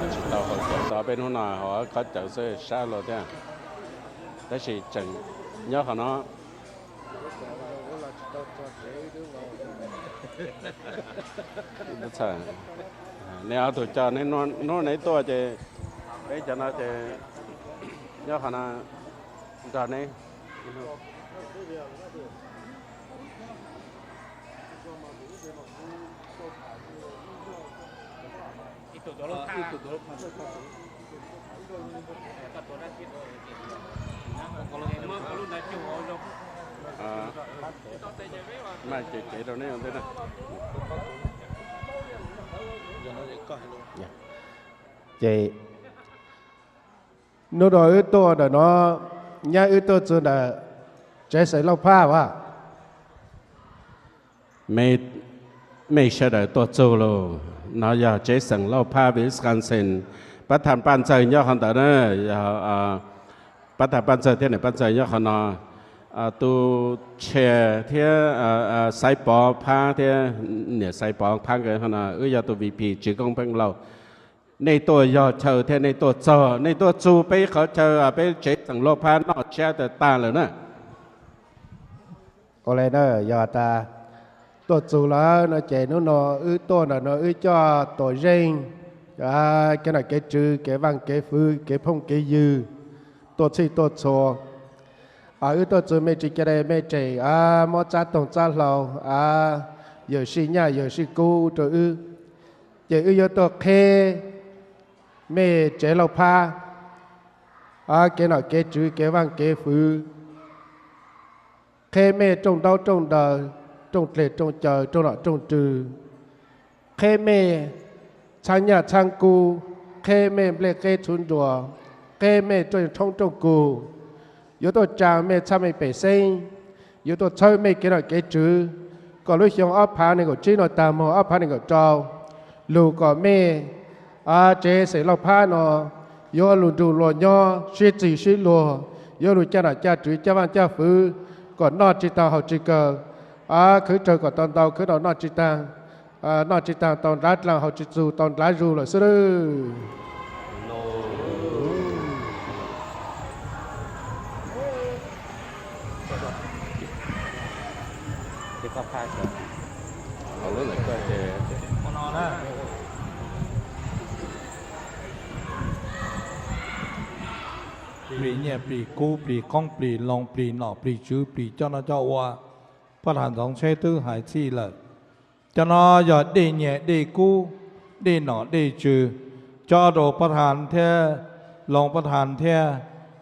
Tsis tau haus cawv txog peb hnub no, haus khob cawv xwb sab luag thiab. Tab sis tseem nyob qhov no. Nej ob tug coj, hnub no neb tuaj ces peb cov no ces nyob qhov no nrog neb. Ces hnub no wb tuaj ntawm no, nyab wb tuaj txug ntawm tsev xeem Lauj Phab as. Mej sawv daws tuaj txug lug, no yog tsev xeem Lauj Phab, Wisconsin. Pab tham paj ntxawg nyob qhov ntawd na, yog pab tham paj ntxawg thiab niam paj ntxawg nyob qhov no. Tub Tshe thiab Xaiv Pov Phab thiab niam Xaiv Pov Phab nkawd qhov no, wb yog tus VP Tswv Koob Pheej Lauj. Nej tuaj yog chaw thiab nej tuaj txog, nej tuaj txug peb qhov chaw, peb tsev xeem Lauj Phab noj tshiab tag tag lawm na. Ua le na, yog tas tuaj txug lawm no ces hnub no wb tuaj ntawm no wb coj tuam zeej, kev nom kev tswv, kev vaaj kev fwv, kev phooj kev ywg, tuaj txhij tuaj txhua. Wb tuaj txug mej tsi ca dai mej tseem mob txab toog txab hlau, yawm sij nyaj yawm sij kub rau wb, ces wb yuav tuaj qheb mej tsev Lauj Phab kev nom kev tswv, kev vaaj kev fwv, qheb mej rooj ntaub rooj ntawv, rooj dleg rooj cawv, rooj nom rooj rwg, qheb mej txhab nyaj txhab kub, qheb mej nplej qeb txhuv nruas, qheb mej rooj tshoob rooj kug, yuav tuaj tsaa mej txhaj mej pem xeeb, yuav tuaj txhawb mej kev nom kev tswv, kom lub xyoo ob phav nees nkaum tsib no tag moog ob phav nees nkaum rau, lug kom mej tsev xeem Lauj Phab no yuav lug nrug luag nyob sib txig sib luag, yuav lug caj nom caj tswv caj vaaj caj fwv, kom noj tsi taag haus tsi kawg, khwv rawg kom tau ntau, khwv tau noj tsi taag, noj tsi taag tau nrad dlaag, haus tsi txug tau nrad zug lawm xwb lawm. Plig nyiaj plig kub plig qoob plig loo plig nom plig tswv plig coj noj coj ua, paj has ntxoov tsheb twb hais txhij lawm. Cov no yog dej nyiaj dej kub, dej nom dej tswv, cob rau paj has thiab loo paj has thiab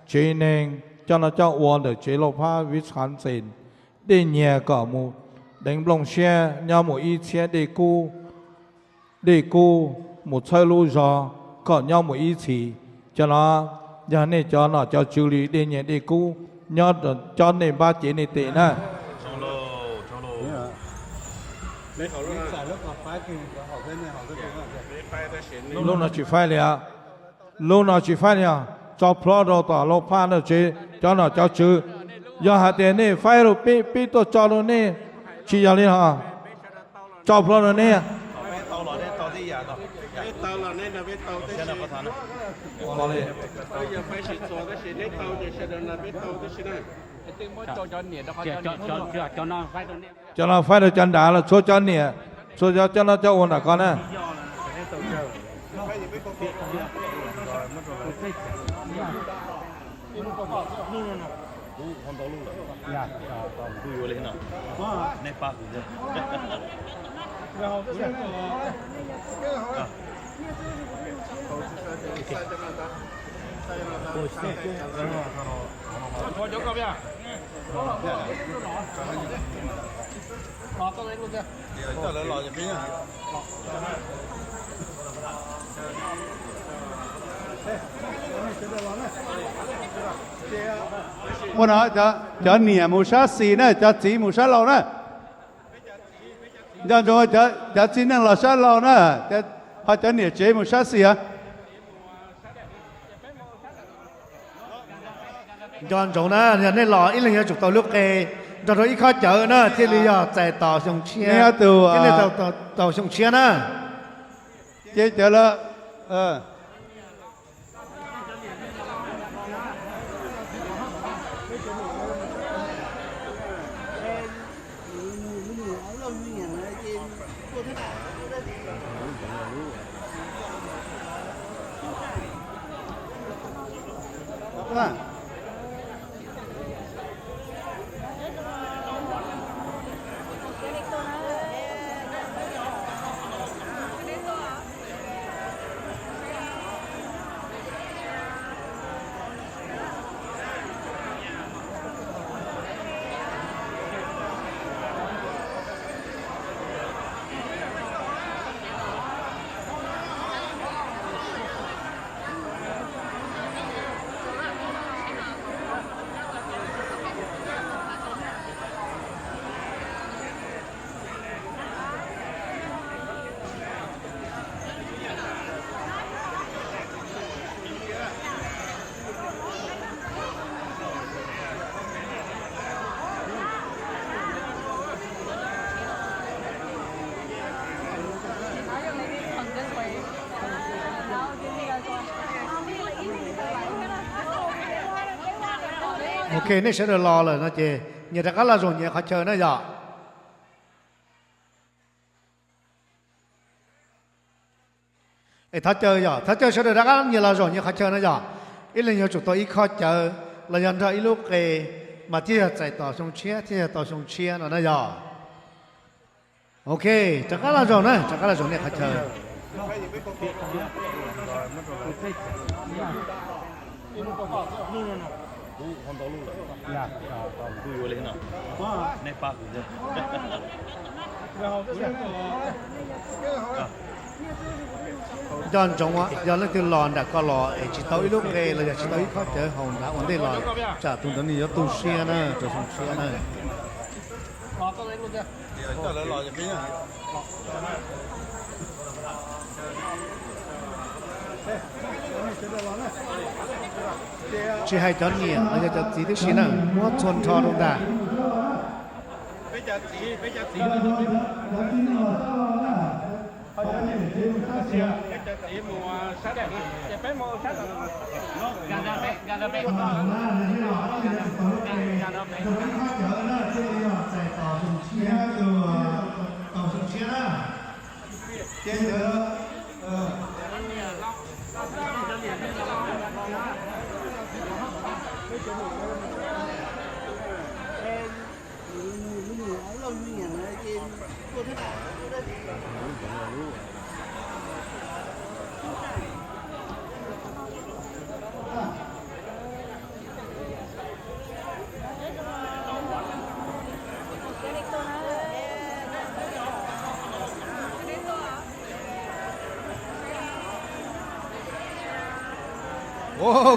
tsev neeg coj noj coj ua ntawm tsev Lauj Phab Wisconsin. Dej nyiaj kom mus deev nplooj siab nyob mus ib txhiab, dej kub, dej kub mus txhawb lub zog kom nyob mus ib txhis. Cov no yog nej cov nom cov tswv li dej nyiaj dej kub nyob, cob nej npab cev nej tes na. Lub no tsis faib li os. Lub no tsis faib li os. Tso plhuav rau tom Lauj Phab ntawm tsev cov nom cov tswv. Yog hais tias nej faib rau peb, peb tuaj tso rau nej, tsis yog li os. Tso plhuav rau nej. Cov no faib rau cov nrad los txhua cov niam, txhua cov coj noj coj ua nram ko na. Ua no, cov niam mus sab xis na, cov txiv mus sab laug na. Nco ntsoov, cov txiv neej los sab laug na, ho cov niam tsev mus sab xis os. Nco ntsoov na, yog nej los ib leeg yuav tsum tau lub qe nrog rau ib khob cawv na thiaj li yog txais tos xyoo tshiab, thiaj li tau xyoo tshiab na. Ces cawv lawm. Ok, nej sawv daws los lawm no ces nyias rov qab los zaum nyias qhov chaw na yom. Es thov caw yom, thov caw sawv daws rov qab nyias los zaum nyias qhov chaw na yom. Ib leeg yuav tsum tau ib khob cawv los yog nrog ib lub qe mas thiaj yog txais tos xyoo tshiab, thiaj yog tau xyoo tshiab no na yom. Ok, rov qab los zaum na, rov qab los zaum nej qhov chaw. Nco ntsoov, yog leej twg los nram ko los es tsis tau ib lub qe los yog tsis tau ib khob cawv haus nrad ua ntej los, tsam tus ntawd nws yuav tu siab na, rau xyoo tshiab na. Tsis hais cov niam los yog cov txiv tib si na, muab txhua nrho rau ntag.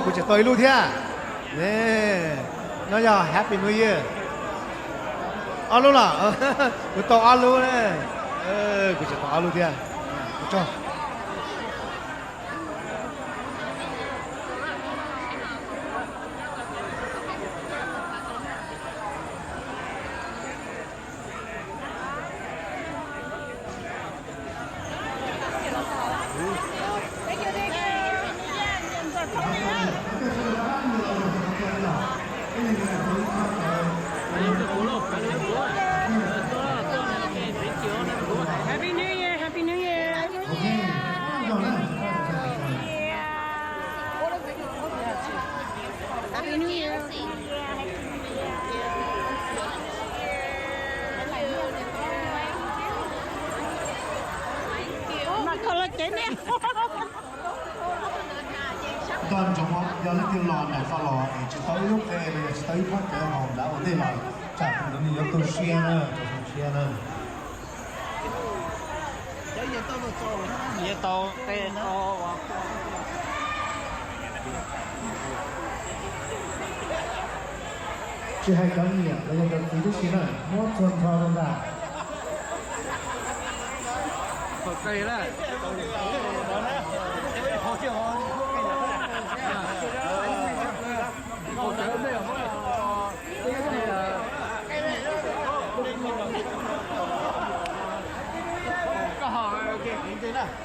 Kuv tseem tau ib lub thiab. No yog Happy New Year. Ob lub los? Kuv tau ob lub. Kuv tseem tau ob lub thiab. Happy New Year, Happy New Year. Happy New Year. Nco ntsoov, yog leej twg los nram ko los es tsis tau ib lub qe los yog tsis tau ib khob cawv haus nrad ua ntej los, tsam tus ntawd nws yuav tu siab na, rau xyoo tshiab na. Tsis hais cov niam los yog cov txiv tib si na, muab txhua nrho rau ntag. Kuv tsis tau ib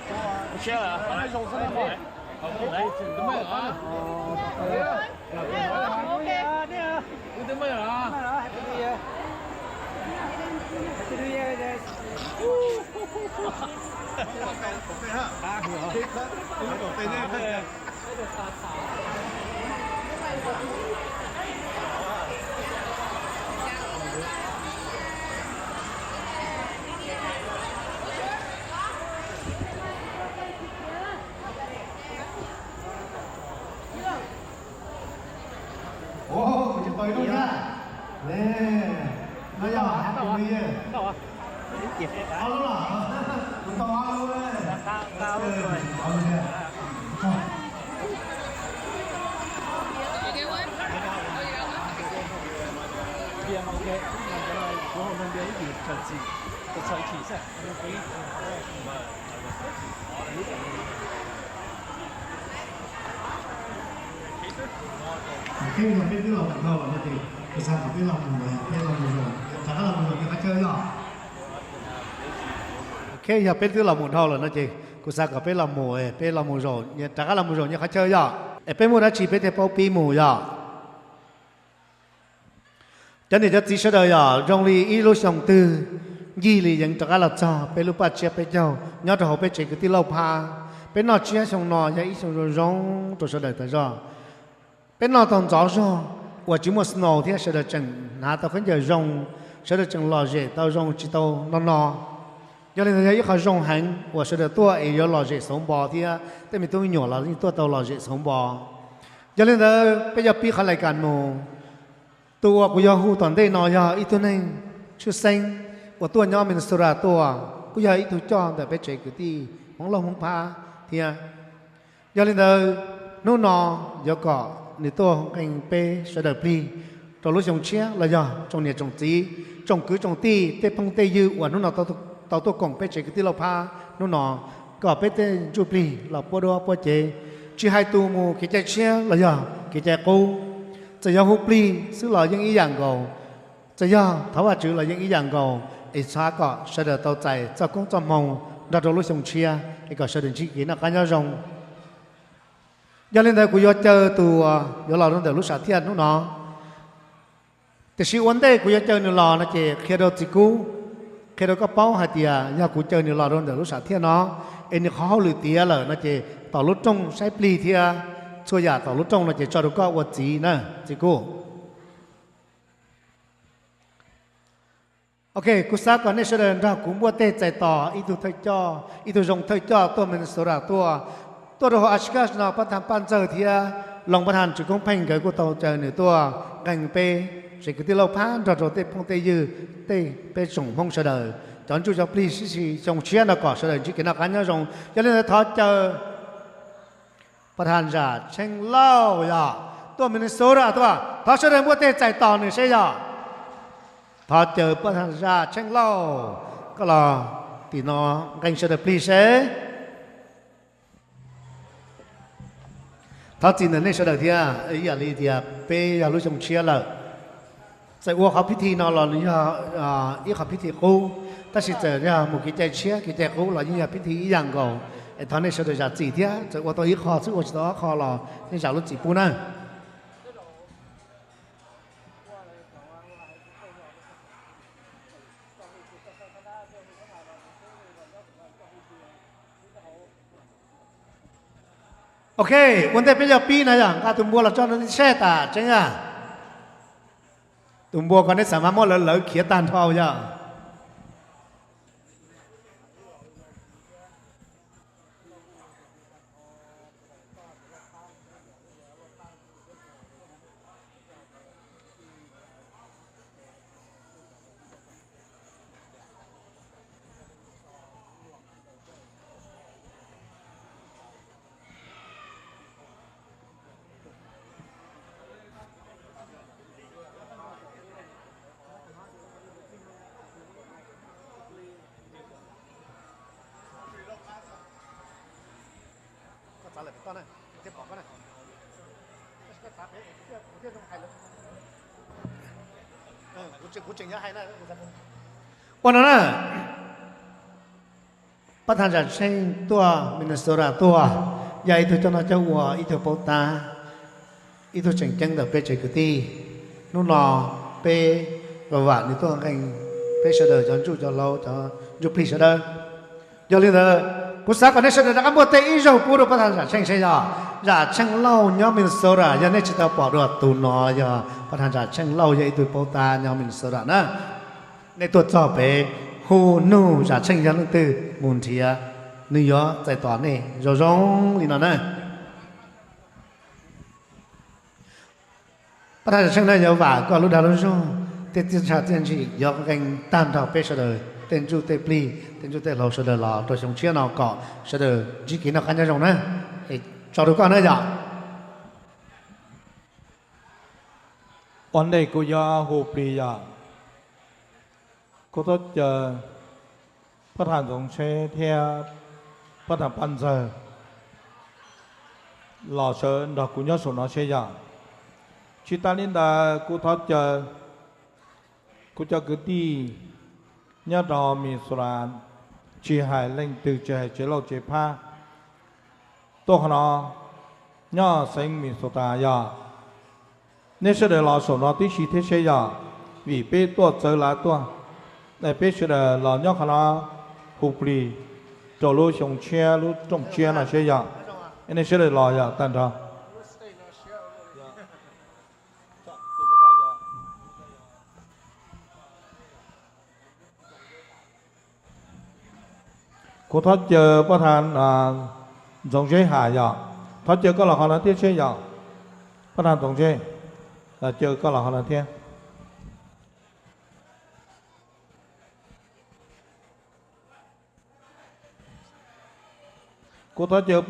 lub thiab. No yog Happy New Year. Ob lub los? Kuv tau ob lub. Ob lub thiab. Khej yog peb twb los mus dhau lawm no ces kuv xav kom peb los mus, peb los mus zaum, rov qab los mus zaum nyias qhov chaw yog. Khej yog peb twb los mus dhau lawm no ces kuv xav kom peb los mus, peb los mus zaum, rov qab los mus zaum nyias qhov chaw yog, es peb muaj dab tsi peb thiaj paub pib mus yog. Cov niam cov txiv sawv daws yog zoo li ib lub xyoo twg ncig li yeej rov qab los txog peb lub paj tsiab peb caug nyob rau hauv peb tsev kwv tij Lauj Phab. Peb noj tsiab xyoo no yog ib xyoo zoo zoo rau sawv daws tas zog. Peb noj tau ntxov zog uas tsis muaj snow thiab sawv daws tseem hnav tau khaub ncaws zoo, sawv daws tseem lom zem tau zoo tsis tau no no. Yog li ntawd yog ib qho zoo heev uas sawv daws tuaj es yuav lom zem xauv npo thiab tej me tub me nyuam los yeej tuaj tau lom zem xauv npo. Yog li ntawd peb yuav pib qhov lais kas mus. Tus uas kuv yuav hu tom ntej no yog ib tug neeg tshwj xeeb uas tuaj nyob Minnesota tuaj, kuj yog ib tug coj ntawm peb tsev kwv tij Hmoob Lauj Hmoob Phab thiab. Yog li ntawd, hnub no yuav kom nws tuaj nqee peb sawv daws plig rau lub xyoo tshiab los yog tsoom niam tsoom txiv, tsoom kwv tsoom tij, tej phooj tej ywg uas hnub no tau tuaj koom peb tsev kwv tij Lauj Phab hnub no, kom peb tej ntsuj plig los puab duab puab cev, tsis hais tus mus kev cai tshiab los yog kev cai qub, txawm yog hu plig xwb los yeej ib yam nkaus, txawm yog thov Vajtswv los yeej ib yam nkaus, es xav kom sawv daws tau txais txoj koob txoj hmoo nrog rau lub xyoo tshiab es kom sawv daws ntsib kev noj qab nyob zoo. Yog li ntawd kuv yuav caw tus uas yuav los rau ntawm lub sam thiaj hnub no. Tiam sis ua ntej kuv yuav caw nws los no ces qhia rau txiv Kub, qhia rau koj paub hais tias yog kuv caw nws los rau ntawm lub sam thiaj no, es nws qhov hauj lwm tiav lawm no ces tom lub rooj saib plig thiab txhua yam tom lub rooj no ces tso rau koj ua txiv na txiv Kub. Ok, kuv xav kom nej sawv daws nrog kuv npuaj teg txais tos ib tug thawj coj, ib tug zoo thawj coj tuaj Minnesota tuaj, tuaj rau hauv Oshkosh no, pab thas Paj Ntxawg thiab Loos pab thas Tswv Koob Pheej nkawd kuj tau caw nws tuaj nqee peb tsev kwv tij Lauj Phab nrog rau tej phooj tej ywg, tej peb tsoom Hmoob sawv daws cov ntsuj cov plig sib xyoo tshiab no kom sawv daws ntsib kev noj qab nyob zoo. Yog li ntawd thov caw pab thas Zam Tsheej Lauj yog tuaj Minnesota tuaj, thov sawv daws npuaj teg txais tos nws seb yog. Thov caw pab thas Zam Tsheej Lauj, koj los tim no nqee sawv daws plig seb. Thov txim ntawm nej sawv daws thiab, ib yam li tias peb yog lub xyoo tshiab lawm. Txawm ua qhov phiv thi no los nws yog ib qhov phiv thi qub, tab sis txawm yog mus kev cai tshiab kev cai qub los yeej yog phiv thi ib yam nkaus. Es thov nej sawv daws zam txim thiab, txawm ua tau ib qho xwb ua tsis tau ob qho los nej zam lub txim pub na. Ok, ua ntej peb yuav pib no yog nqa tus npua los tso no saib tas tseeb yog. Tus npua ko neb xav mas muab lawv lawv khiav tag nrho yog. Ua no na, pab thas Zam Tsheej tuaj Minnesota tuaj, yog ib tug coj noj coj ua, ib tug paub tab, ib tug tseem ceeb ntawm peb tsev kwv tij. Hnub no peb vam vam nws tuaj nqee peb sawv daws cov ntsuj cov hlauv cov ntsuj plig sawv daws. Yog li ntawd, kuv xav kom nej sawv daws rov qab npuaj teg ib zaug pub rau pab thas Zam Tsheej seb yog. Zam Tsheej Lauj nyob Minnesota, yog nej tsis tau pom dua tus no yog pab thas Zam Tsheej Lauj, yog ib tug paub tab nyob Minnesota na. Nej tuaj txog pem hu nug Zam Tsheej yog leej twg mus nrhiav, nws yuav txais tos nej zoo zoo li no na. Pab thas Zam Tsheej na, yuav vam koj lub dag lub zog, tej txiaj ntsha txiaj ntsim yuav nqee tag nrho peb sawv daws tej ntsuj tej plig, tej ntsuj tej hlauv sawv daws los rau xyoo tshiab no kom sawv daws ntsib kev noj qab nyob zoo na. Tso rau koj na yom. Ua ntej kuv yuav hu plig yom, kuv thov caw pab thas Ntxoov Tsheb thiab pab thas Paj Ntxawg los sawv nrog kuv nyob saum no seb yog. Tsis tas li ntawd kuv thov caw kuv cov kwv tij nyob rau Minnesota, tsis hais leej twg, tsis hais tsev lauj tsev phab, tuaj qhov no nyob xeev Minnesota yog, nej sawv daws los saum no tib si thiab seb yog. vim peb tuaj txawv lav tuaj. Peb sawv daws los nyob qhov no hu plig rau lub xyoo tshiab lub rooj tshiab no seb yog. Nej sawv daws los yog tag nrho. Kuv thov caw pab thas Ntxoov Zeb Has yog, thov caw koj los qhov no thiab seb yog. Pab thas Ntxoov Zeb, caw koj los qhov no thiab. Kuv thov caw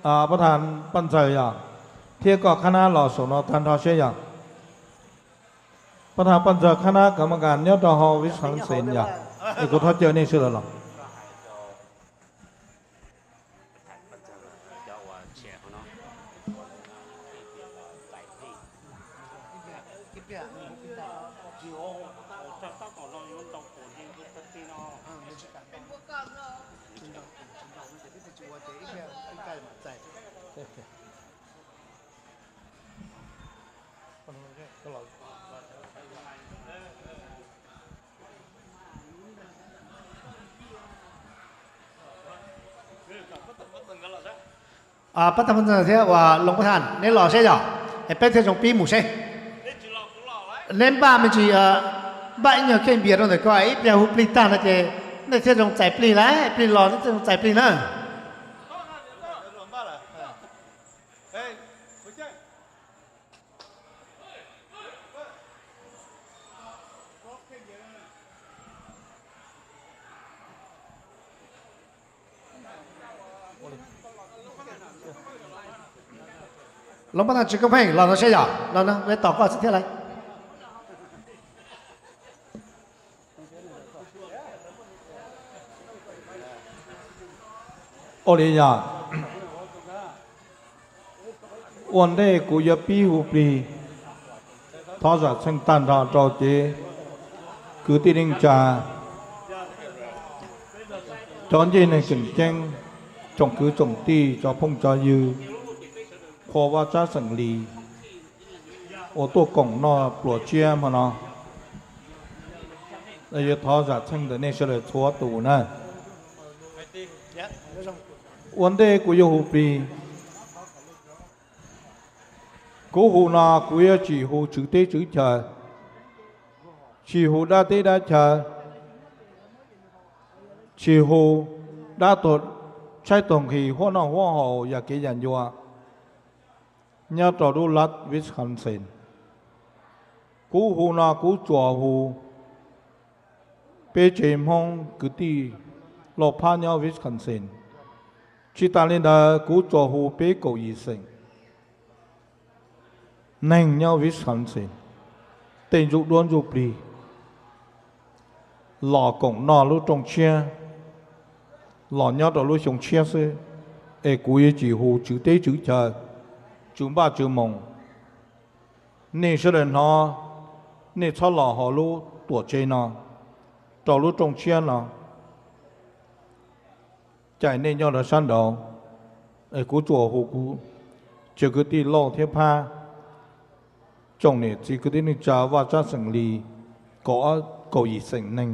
pab thas Paj Ntxawg yog, thiab koj qhab nab los saum no tag nrho seb yog. Pab thas Paj Ntxawg qhab nab kam ma kas nyob rau hauv Wisconsin yog, es kuv thov caw nej sawv daws los. Pab thas Paj Ntxawg thiab uas Loos Pab Thas, neb los seb yog, es peb thiaj zoo pib mus seb. Neb npaj me ntsis, npaj ib nyuag khej npias rau ntawm ko, ib pliag hu plig tag no ces nej thiaj zoo txais plig lawm, plig los nej thiaj zoo txais plig na. Loos Pab Thas, tsis koj pheej los no seb yog, los no tos koj xwb thiab lauj. Ua li yog, ua ntej kuv yuav pib hu plig thov zam txheej tag nrho rau cev kwv tij neej tsa, cov ncej neeg tseem ceeb, tsoom kwv tsoom tij, cov phooj cov ywg, qhua vaj tsab xeem Lis uas tuaj koom noj pluas tsiab hmo no. Yuav thov zam txheej ntawm nej sawv daws txhua tus na. Ua ntej kuv yuav hu plig, kuv hu no kuv yuav tsis hu tswv teb tswv chaw, tsis hu dab teb dab chaw, tsis hu dab tuag, tshaib tuag nqhis, huab noj huab haus, yam kev yam ncua nyob rau lub lab Wisconsin. Kuv hu no kuv tsuas hu peb tsev Hmoob kwv tij lauj phab nyob Wisconsin. Tsis tas li ntawd kuv tsuas hu peb kaum yim xeem neeg nyob Wisconsin, tej ntsuj duab ntsuj plig los koom noj lub rooj tshiab, los nyob rau lub xyoo tshiab xwb, es kuv yuav tsis hu tswv teb tswv chaw, tswv npaj tswv moos. Nej sawv daws hnov, nej txhob los hauv lub tuam tsev no, rau lub rooj tshiab no, cas nej nyob rau sab nraud. Es kuv tsuas hu kuv cov kwv tij lauj thiab phab, tsoom niam txiv kwv tij neej tsa vaj tsab xeem Lis, kaum, kaum yim xeem neeg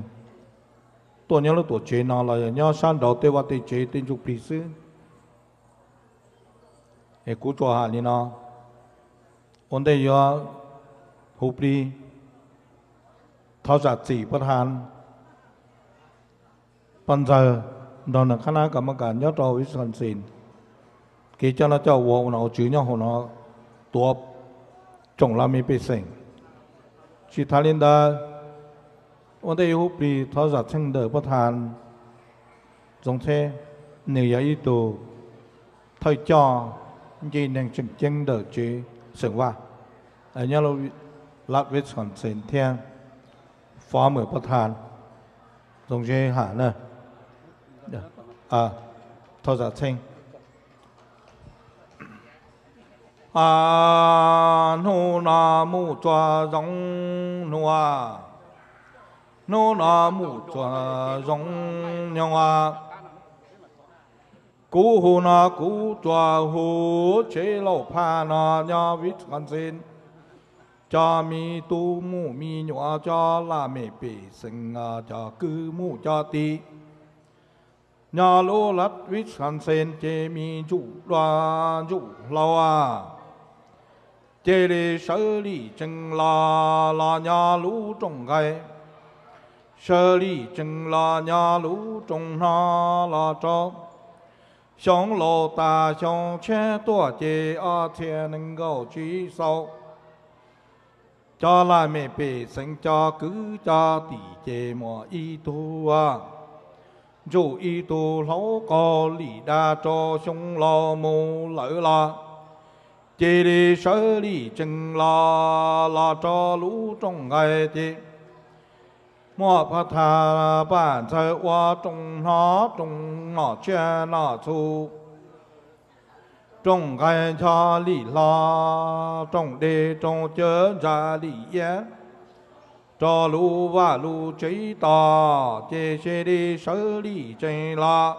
tuaj nyob lub tuam tsev no los yog nyob sab nraud tej vaj tej tsev tej ntsuj plig xwb. Es kuv tsuas hais li no, ua ntej yuav hu plig thov zam txim pab thas Paj Ntxawg nrog nws qhab nab kam ma kas nyob rau Wisconsin, kev coj noj coj ua ua nom ua tswv nyob hauv no tuav tsoom laj mej pej xeem. Tsis tas li ntawd, ua ntej yuav hu plig thov zam txheej ntawm pab thas Ntxoov Txheb, nws yog ib tug thawj coj ncej neeg tseem ceeb ntawm tsev xeem Vaj nyob lub lab Wisconsin thiab phó mượn pab thas Ntxoov Zeb Ham na. Thov zam txheej. Hnub no mus txog zoo hnub, hnub no mus txog zoo hnub, kuv hu no kuv tsuas hu tsev lauj phaj no nyob Wisconsin. Cov me tub mus me nyuam, cov laj mej pej xeem, cov kwv mus cov tij, nyob lub lab Wisconsin ces me ntsuj duab ntsuj hlauv, cia li sawv lim tsees los, los nyob lub rooj nqaij, sawv lim tsees los nyob lub rooj hnob los rau xyoo laus tas xyoo tshiab tuaj ces ob txhiab nees nkaum tsib xaus. Cov laj mej pej xeem, cov kwv cov tij ces muaj ib tug ntsuj ib tug hlauv qaug lim dab rau xyoo laus mus lawm los, cia li sawv lim tsees los, los rau lub rooj nqaij ces muaj pab thaj pab ntxawg ua rooj hnob rooj nom tsiaj nom txhu, rooj nqaij ncho lim hlo, rooj dej rooj cawv ntsa lim iab, rau lub vaj lub tsev tos ces cia li sawv lim tsees los.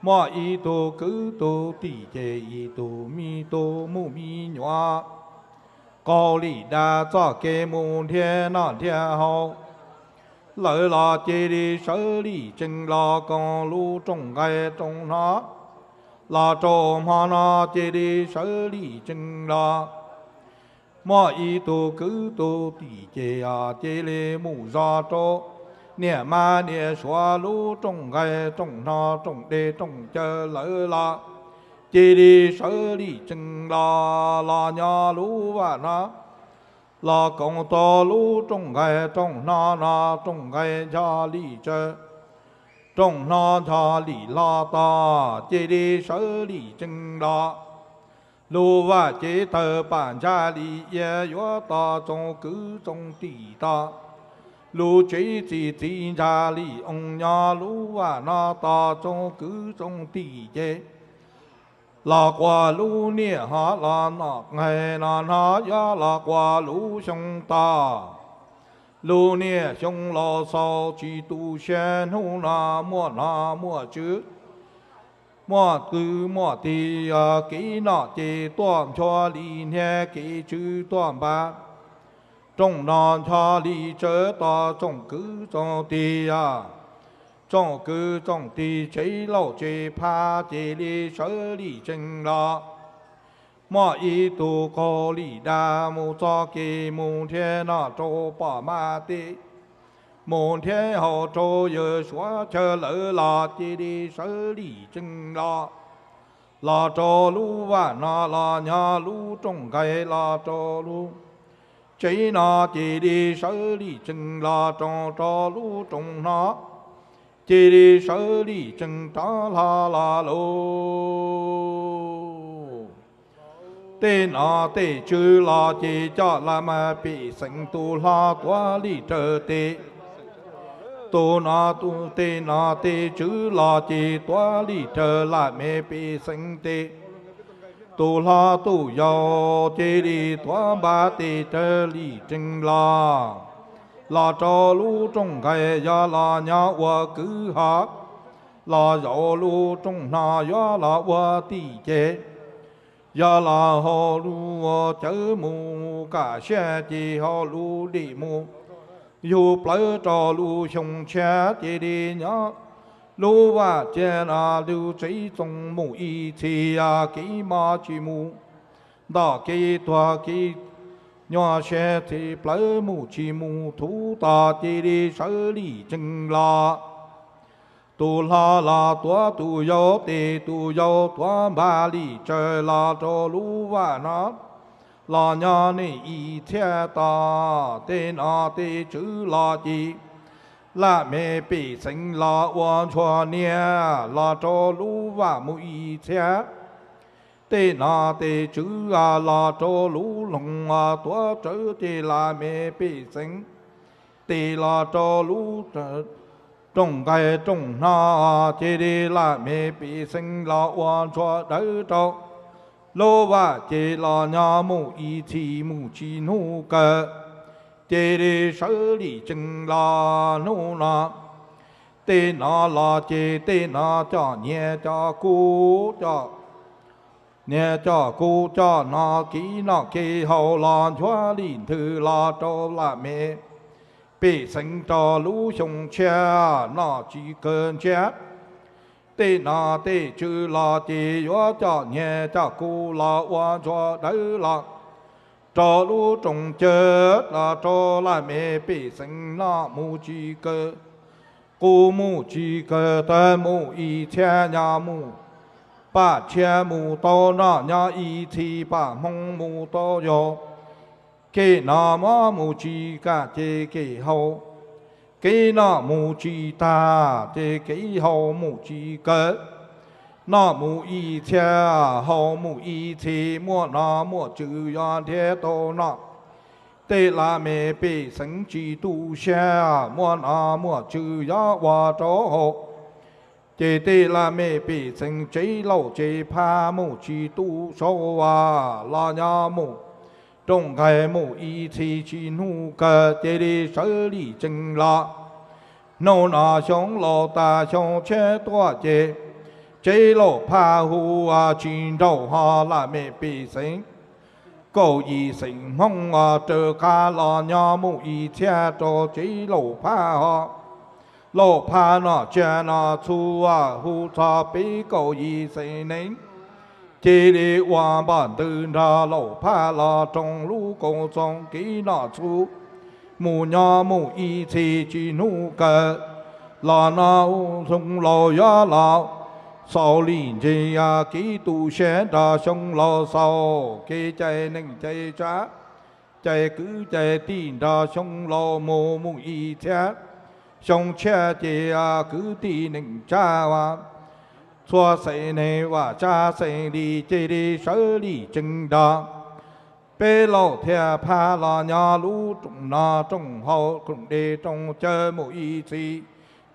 Muaj ib tug kwv tug tij ces ib tug me tub mus me nyuam, qaug lim dab txoj kev mus nrhiav noj nrhiav haus lawm los cia li sawv lim tsees los koom lub rooj nqaij rooj hnob, los rau hmo no cia li sawv lim tsees los. Muaj ib tug kwv tug tij ces cia li mus zov rau niam mab niam suav lub rooj nqaij rooj hnob rooj dej rooj cawv lawm los, cia li sawv lim tsees los, los nyob lub vaj no, los koom tau lub rooj nqaij rooj hnob no, rooj nqaij ncho lim tsawv, rooj hnob ncho lim hlo tos, cia li sawv lim tsees los. Lub vaj cev tawg pam ntsaj lim iab yuav tos tsoom kwv tsoom tij tos. Lub tsev txi txiv ntsaj lim oo nyob lub vaj no tos tsoom kwv tsoom tij ces los quas lub niaj hmo los nom nqaij no hnob yuav los quas lub xyoo tos. Lub niaj xyoo laus xaus tsis tu siab hnub no muaj nom muaj tswv, muaj kwv muaj tij, kev nom ces tuaj nchuav li hniav kev tswv tuaj npab. Rooj no ncho li tsawv tos tsoom kwv tsoom tij, tsoom kwv tsoom tij tsev laus tsev phab cia li sawv lim tsees los. Muaj ib tug qaug lim dab mus txoj kev mus nrhiav noj rau pom mab teb, mus nrhiav haus rau yawg suav chaw lawm los cia li sawv lim tsees los. Los rau lub vaj no los nyob lub rooj nqaij los rau lub tsev no cia li sawv lim tsees los rau, rau lub rooj hnob, cia li sawv lim tsees rov hlo los lauj. Tej nom tej tswv los ces coj laj mej pej xeem tus hlob tuav lim raws tes. Tus nom tus tej nom tej tswv los ces tuav lim raws laj mej pej xeem tes. Tus hlob tus yau cia li tuav npab tes raws lim tsees los. Los rau lub rooj nqaij yog los nyob ua kwv hov, los zaum lub rooj hnob yuav los ua tij ces, yog los haus lub cawv mus kam siab ces haus lub dej mus yug plawv rau lub xyoo tshiab cia li nyob lub vaj cia no lub tsev txoos mus ib txhis, kev mob tsis mus, ntom kev tuag kev nyuaj siab txhij plawv mus tsis mus thuv tos cia li sawv lim tsees los. Tus hlob los tuav tus yau tes, tus yau tuav npab lim raws los rau lub vaj no, los nyob nej ib txhiab tos. Tej nom tej tswv los ces laj mej pej xeem los ua ntsuag niag los rau lub vaj mus ib txhiab. Tej nom tej tswv los rau lub loog tuav rawv ces laj mej pej xeem tes los rau lub rooj nqaij rooj hnob cia li laj mej pej xeem los ua ntsuag dawb rau lub vaj ces los nyob mus ib txhis mus tsis hnub kawg, cia li sawv lim tsees los hnub no. Tej nom los ces tej nom coj nyiaj coj kub coj Niag coj kuv coj no kev noj kev haus los nchuav li ntws los rau lam me pej xeem rau lub xyoo tshiab noj tsis kawg ntsiab. Tej nom tej tswv los ces yuav coj niag coj kuv los ua ntsuag dawb los rau lub rooj cawv los rau lam me pej xeem noj mus tsis kawg, kuv mus tsis kawg tag mus ib txhiab nyob mus paj tshiab mus tau noj nyob ib txhis paj hmoov mus tau yog kev noj muab mus tsis kam ces kev haus, kev noj mus tsis tag ces kev haus mus tsis kawg. Noj mus ib txhiab haus mus ib txhis muaj nom muaj tswv yog nrhiav tau noj. Tej lam me pej xeem tsis tu siab muaj nom muaj tswv yog ua rau haus. Ces tej lam me pej xeem tsev laus tsev phaj mus tsis tu sau los nyob mus rooj nqaij mus ib txhis tsis hnub kawg cia li sawv lim tsees los. Hnub no xyoo laus tag xyoo tshiab tuaj ces tsev laus phaj hu tsis nraum ho lam me pej xeem kaum yim xeem Hmoob raws qab los nyob mus ib txhiab rau tsev laus phaj ho. Laus phaj nom tsiaj nom txhu hu txog peb kaum yim xeem neeg cia li ua npaj ntws nrog laus phaj los roos lub koom txoos kev nom txhu mus nyob mus ib txhis tsis hnub kawg los no xyoo laus yuav los xaus lim ntsis kev tu siab nrog xyoo laus xaus kev cai neej cai tsav, cai kwv cai tij nrog xyoo laus mus mus ib txhiab. Xyoo tshiab ces kwv tij neej tsa txhua xeem neeg vam tsa xeem li cia li sawv lim tsees nrog peb laus thiaj phaj los nyob lub rooj noj rooj haus rooj dej rooj cawv mus ib txhis.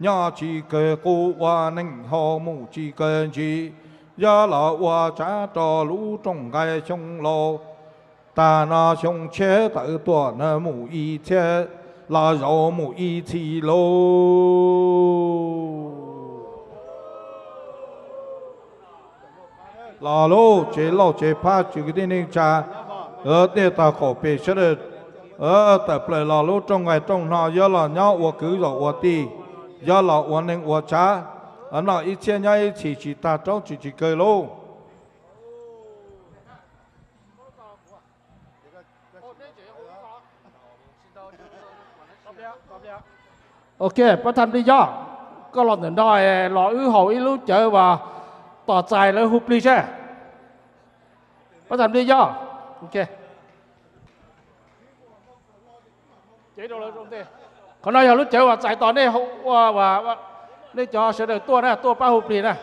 Nyob tsis kawg qub ua neej haus mus tsis kawg ntsis, yog los ua tsav rau lub rooj nqaij xyoo laus tag no xyoo tshiab tawm tuaj no mus ib txhiab los zaum mus ib txhis lauj. Los lauj, tsev laus tsev phaj tsev kwv tij neej tsa, tej tog qaum pem sawv daws tawm plaws los lub rooj nqaij rooj no, yog los nyob ua kwv zaum ua tij, yog los ua neej ua tsav, noj ib txhiab nyob ib txhis tsis tag raub tsis tsis kawg lauj. Ok, pab thaj nplij Yob, koj los ntawm no los wb haus ib lub cawv uas tos txais lawv hu plig seb. Pab thaj nplij Yob, qhov no yog lub cawv uas txais tos nej ua, nej cov sawv daws tuaj na, tuaj pab hu plig na.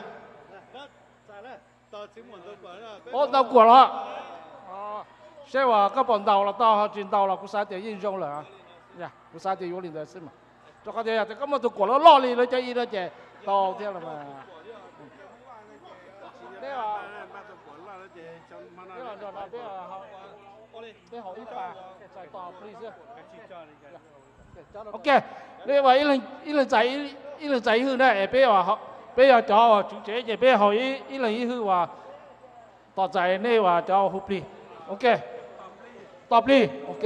Ntau kuam los? Seb uas koj pom ntaus los tau, ho tsis ntaus los kuv xav tias yeej zoo lawm. Kuv xav tias yuav li ntawd xwb mas. Rau qhov tias yog tias koj muaj tus kuam loj loj li lawv cov ib no ces tau thiab los mas. Peb haus ib pas txais tos plig xwb. Ok, nej ua ib leeg txais ib hwj na, es peb yog cov uas tswv tsev ces peb haus ib leeg ib hwj uas tos txais nej uas cov hu plig. Ok, tos plig. Ok.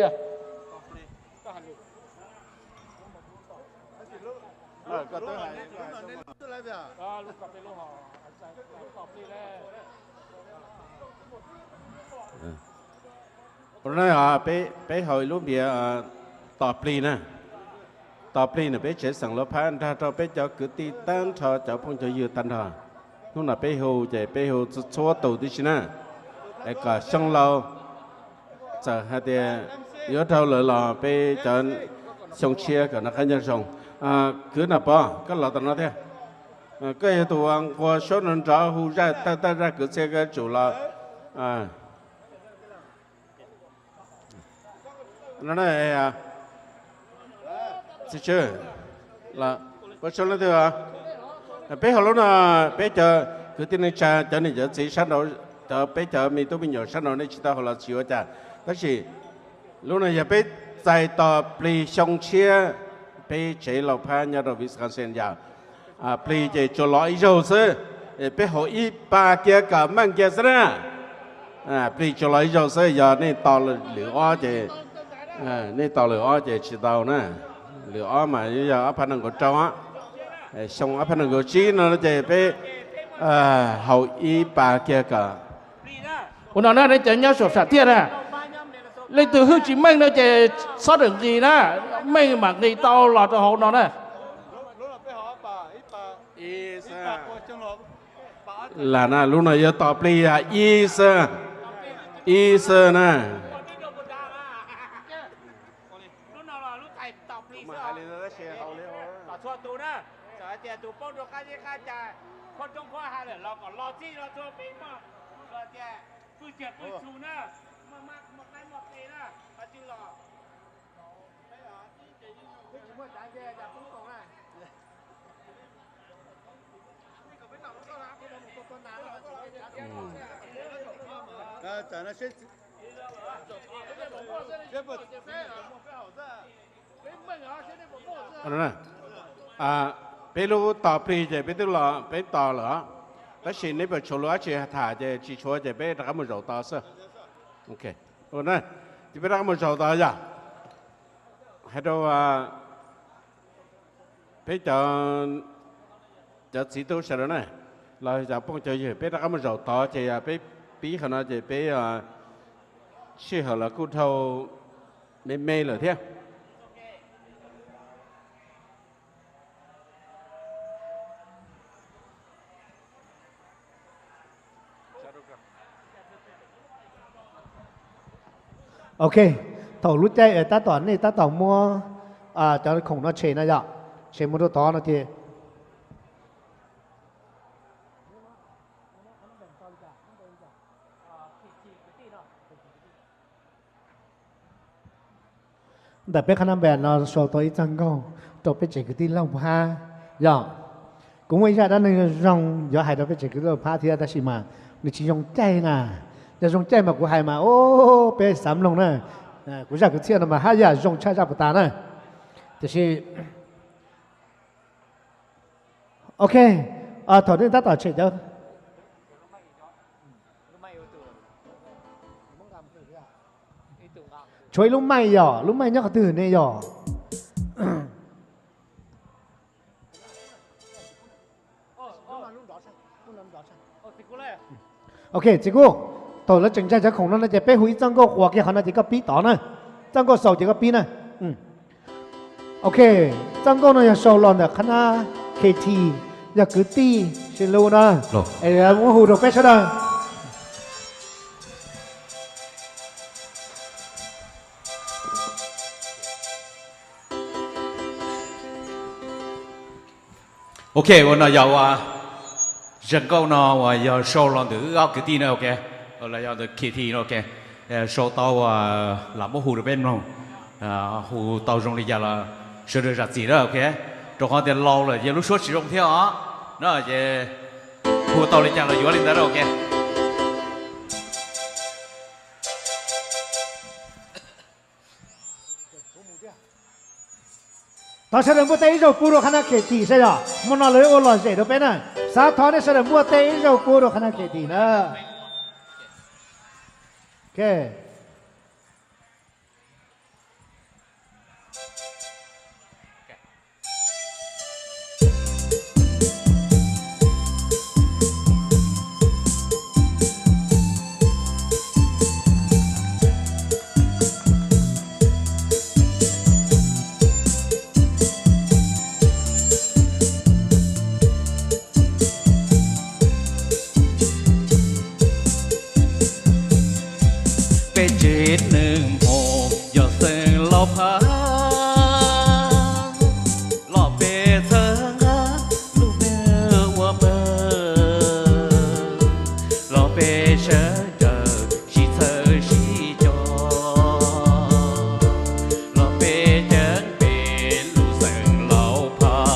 Peb haus ib lub npias tos plig na. Tos plig na, peb tsev xeem Lauj Phab nrog rau peb cov kwv tij tag nrho, cov phooj cov ywg tag nrho. Hnub no peb hu ces peb hu txhua tus tib si na, es kom xyoo laus txawm hais tias yuav raug lawm los peb cov xyoo tshiab kom noj qab nyob zoo. Kwv Nom Pov, koj los tom no thiab. Koj yog tus nquag suab nrov nrov hu zaj tawg tawg zaj kwv txhiaj koj tsum los. Peb hauv lub no, peb cov kwv tij neej tsa, cov niam cov txiv sab nraud, cov peb cov me tub me nyuam sab nraud nej tsis tau hauv los tsis ua cas, tab sis lub no yog peb txais tos plig xyoo tshiab peb tsev Lauj Phab nyob rau Wisconsin yom. Plig ces tsuas los ib zaug xwb, peb haus ib pas kiag kom meej kiag xwb na. Plig tsuas los ib zaug xwb, yog nej tos lwm ob ces, nej tos lwm ob ces tsis tau na. Lwm ob mas yog ob phav nees nkaum rau, xyoo ob phav nees nkaum tsib no ces peb haus ib pas kiag kom. Ua no na, nej cov nyob saum sam thiaj na, leej twg hwj tsis meej no ces txhob rawm nqis na, meej mam nqis tau los rau hauv no na. Lam na, lub no yuav tos plig yog ib xwb, ib xwb na. Peb lub tos plig ces peb twb los peb tos lawm, tab sis nej puas tshuav lus dab tsi tham ces tsis tshuav ces peb rov qab mus zaum tos xwb. Ces peb rov qab mus zaum tos yog hais rau peb cov, cov txiv tub sawv daws na, los cov phooj cov ywg, peb rov qab mus zaum tod ces yog peb pib qhov no ces peb sij hawm los kuj dhau me me lawm thiab. Ok, thaum lub caij tab tom nej tab tom muab cov khoom no tshem no yom, tshem mus rau tod no ces ntawm peb qhab nab npam no sau tau ib txoj nkauj rau peb tsev kwv tij Lauj Phab yom. Kuv muaj ib zaj dab neeg zoo yuav hais rau peb tsev kwv tij Lauj Phab thiab tab sis mas nws tsis zoo caij na. Yog zoo caij mas kuv hais mas o, peb xav mloog na. Kuv zaj kwv txhiaj no mas haj yam zoo tshaj zaj puas tas na. Tiam sis, ok, thaum nej tab tom tshem cov, tshuav ib lub maij yom, lub maij nyob qhov twg ne yom? Ok, txiv Kub, thaum lawv tseem ntsaig cov khoom no no ces peb hu ib txoj nkauj quas kiag qhov no ces koj pib tod na. Txoj nkauj xaus ces koj pib na. Ok, txoj nkauj no yog sau los ntawm qhab nab K T, yog kwv tij Xeem Lus na. Es muab hu rau peb sawv daws. Ok, ua no yog ua, zaj nkauj no uas yog sau los ntawm wb ob kwv tij na, ok, los yog ntawm K T no, ok, sau tau uas lam muab hu rau peb mloog, hu tau zoo li cas los sawv daws zam txim na, ok, rau qhov tias laus lawm ces lub suab tsis zoo thiab os, no ces hu tau li cas los yuav li ntawd na, ok. Thov sawv daws npuaj teb ib zaug pub rau qhab nab K T saib yog hmo no lawv ua lom zem rau peb na. Xav thov nej sawv daws npuaj teb ib zaug pub rau qhab nab K T na. Ok. Peb tsev neeg hmo yog Xeem Laus Phab, los peb txhawb nqa lub neej ua pawg, los peb sawv daws sib txhawb sib co, los peb ceev peb lub Xeem Laus Phab.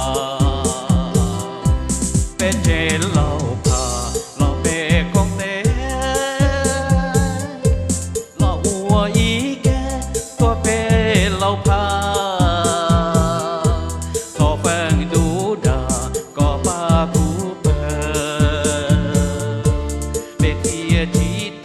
Peb tsev Laus Phab los peb koom tes, los ua ib ke tuaj peb Laus Phab, thov feem ntuj dag kom pab kuv pawg, peb thiaj tsis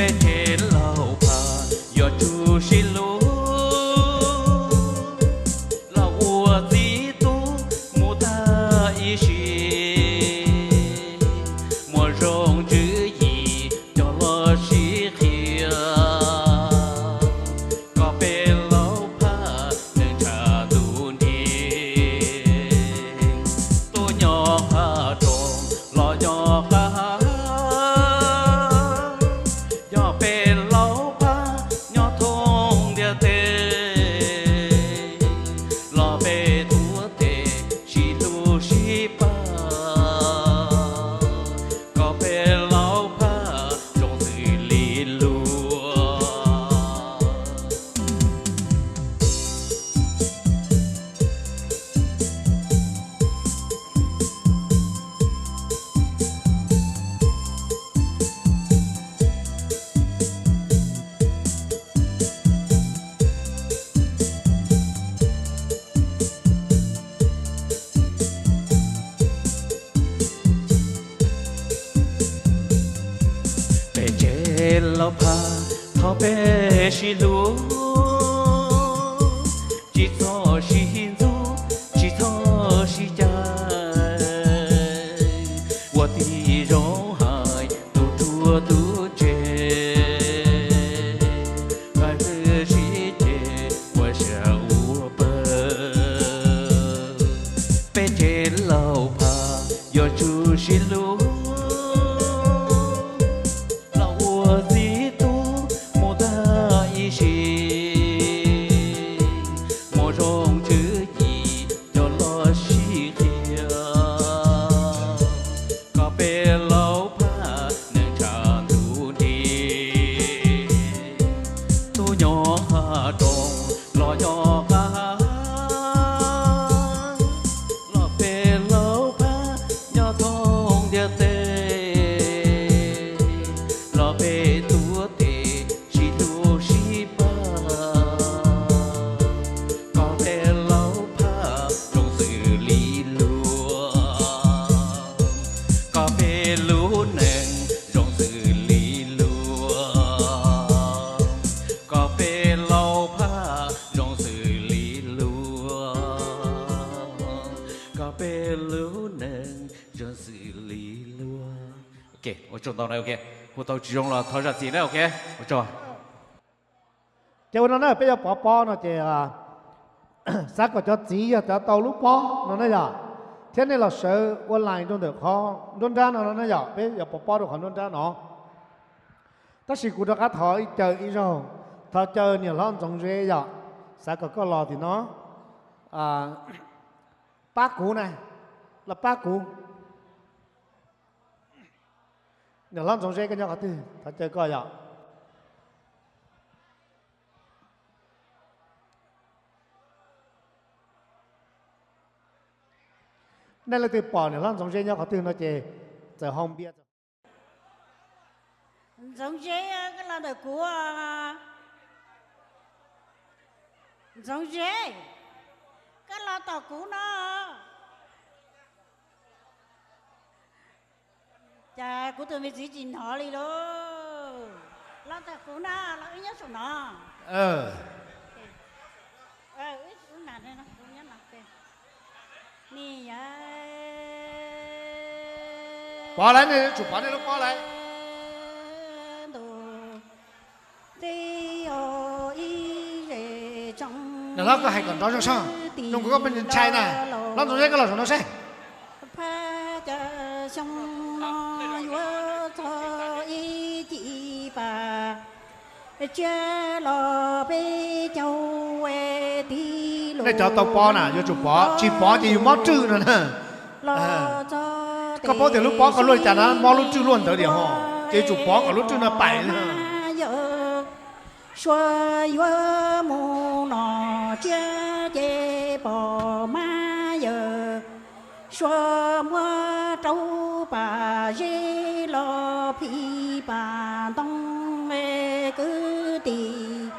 Peb tsev laug phaj yuav tsum sib hlub, los ua txiv tub mus tag ib sim. Muaj zoo tswv yim coj los sib qhia, kom peb laug phaj neeg tshav ntuj nrig, tuaj nyob qab rooj los nyob qab hav, yog peb laug phaj nyob thoob ntiaj teb, los peb tuav tes sib hlub sib pab, kom peb laug phaj zoo xws li luag. Peb tsev laug phaj thov peb sib hlub, tsis txhob sib ntxub, tsis txhob sib cais, ua tib zoo hais tus ruam tus ntse, hais lus sib ceg ua siab ua pawg. Peb tsev laug phaj yuav tsum sib hlub, los ua txiv tub mus tag ib sim. Muaj zoo tswv yim coj los sib qhia, kom peb laug phaj neeg tshav ntuj nrig, tuaj nyob qab rooj los nyob qab hav, los peb laug phaj nyob thoob ntiaj teb, los peb tuav tes sib hlub sib pab, kom peb laug phaj zoo xws li luag, kom peb lub neej zoo xws li luag, kom peb laug phaj zoo xws li luag, kom peb lub neej zoo xws li luag. Ok, ua tsaug ntau na, ok. Hu tau tsis zoo los thov zam txim na, ok. Ua tsaug. Ces ua no na, peb yuav pov pob no ces xav kom cov txiv yog cov tau lub pob no na yom, thiab nej los sawv ua line rau ntawm qhov nruab nrab no no na yom, peb yuav pov pob rau qhov nruab nrab no. Tab sis kuv rov qab thov ib caw ib zaug, thov caw niam hlob Ntxoov Zeb yom, xav kom koj los tim no pab kuv na, los pab kuv. Niam hlob Ntxoov Zeb koj nyob qhov twg, thov caw koj yom. Nej leej twg pom niam hlob Ntxoov Zeb nyob qhov twg no ces txawm hau npias. Ntxoov Zeb, koj los ntawm kuv. Ntxoov Zeb, koj los tom kuv no. Cas kuv tus me txiv tsis hnov li lauj. Los ntawm kuv no, los wb nyob saum no. Pov lawm, nej yuav tsum pov nej lub pob lawm. Niam hlob, koj hais kom nrov zog, zoo nkaus koj pheej ntshai na. Hlob Ntxoov Zeb, koj los saum no seb. Pab cas xyoo no yuav txog ib ci pas, tsiab los peb caug tig lus. Nej cov tau pob na yuav tsum pov, tsis pov ces yus mob rwj no na. Koj paub tias lub pob koj luaj li cas na, mob lub rwj luaj ntawd diam ho, ces yuav tsum pov kom lub rwj no paim na. Suav yuav mus nom tsiab ces pom mab yawg, Suav muab rau pas zeb los phim pas ntoo kwv tij.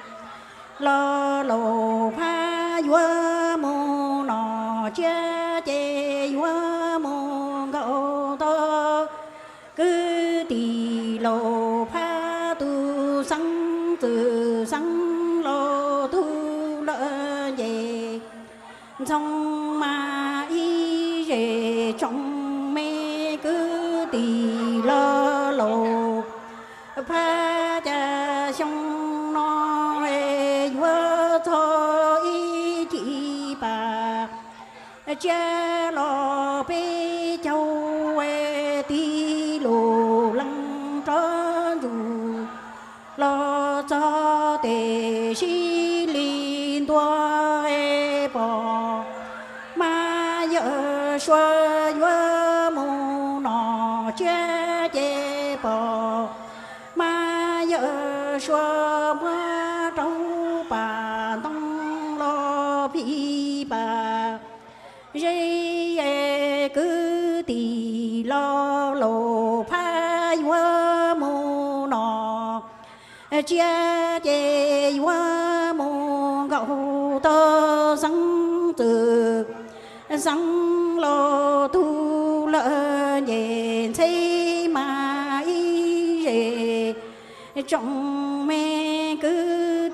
Los laus phab yuav mus nom tsiab ces yuav mus nkaum tau kwv tij laus phab tus xeeb ntxwv xeeb laus tug lawm nce ntxhoo mas ib zes tsoom me kwv tij laus laus phab cas xyoo no yuav txog ib cim pas tsiab los peb caug tig lus leej rov ntsug los txog tes sib li ntua pom mas yawm suav yuav mus nom tsiab ces pom mas yawm suav muab rau pas ntoo los phim pas ze kwv tij laus laus phab yuav mus nom tsiab ces yuav mus nkaum tau xeeb ntxwv xeeb laus tug lawm nce ntxhee mas ib zes tsoom me kwv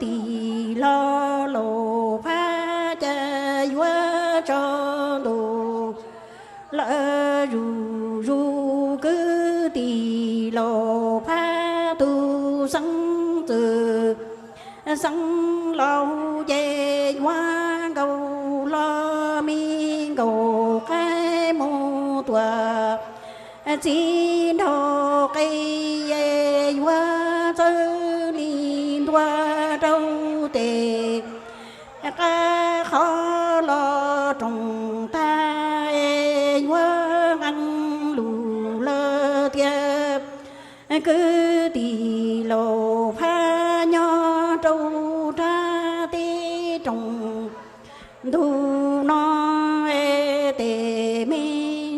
tij laus laus phab cas yuav tsaus ntuj lawm zuj zus kwv tij laus phab tug xeeb ntxwv xeeb laus ces yuav nkaus hlo me nkaus qaib mus tuam txiv nraug qe yuav txawj li ntua rau tes qab qhov los roos tag yuav nqee lus lawm tias kwv tij laus phab nyob rau rab teb roos ntug no tes me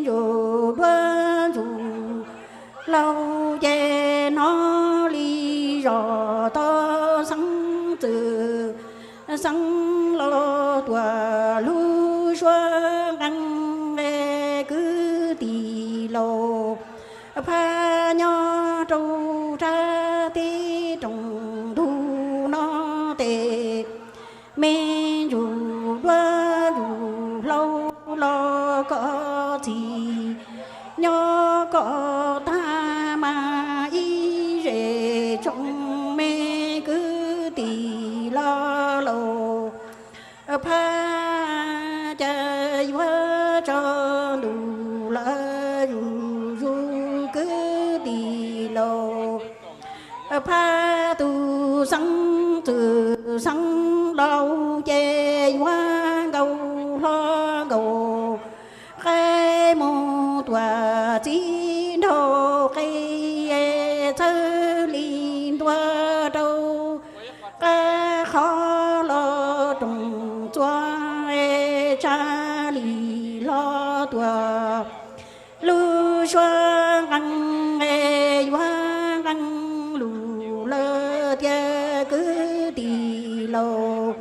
ntsuj duab ntsuj laug ces hnov li zos tau xeeb ntxwv xeeb laus tuam lub suab nqee kwv tij laus phab nyob rau rab teb roos ntug no tes me ntsuj duab ntsuj laug los koj txiv nyob koj tag mas ib zes tsoom me kwv tij laus laus phab cas yuav tsaus ntuj lawm zuj zus kwv tij laus phab tug xeeb ntxwv xeeb laus ces yuav nkaus hlo nkaus qaib mus tuam txiv nraug qe txawj li ntua rau qab qhov los roos txua tsa li hlo tuam lub suab nqee yuav nqee lus lawm tias kwv tij laus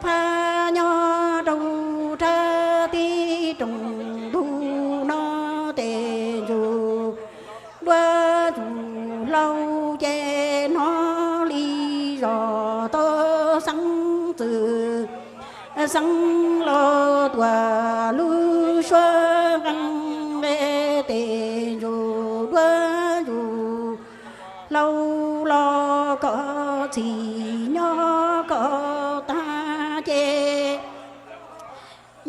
phab nyob rau rab teb roos ntug no tes ntsuj duab ntsuj laug ces hnov li zos tau xeeb ntxwv xeeb laus tuam lub suab nqee tes ntsuj duab ntsuj laug los koj txiv nyob koj tag ces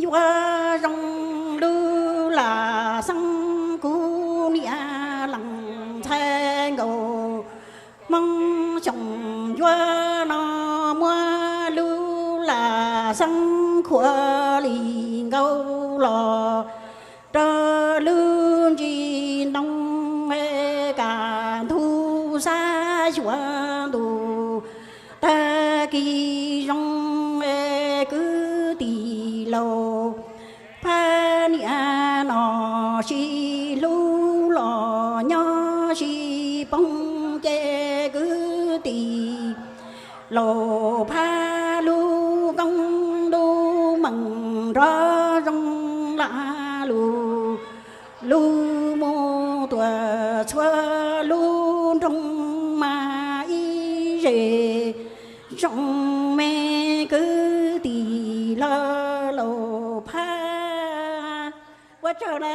yuav zoo lub lam xeeb kuv niam lees ntxhais nkaus hmoob xyoo yuav no muab lub lam xeeb khuam li nkaus los rau lub ntsis ntoo kam ntug xab xyuas ntuj tag kis zoo kwv tij laus phab niam no sib hlub los nyob sib poob ces kwv tij laus phab lub koob lub meej nrov zoo laj lug lug mus tuam txhua lub nroog mas ib tes zoo me kwv tij lawv laus phab. Ua tsaug na.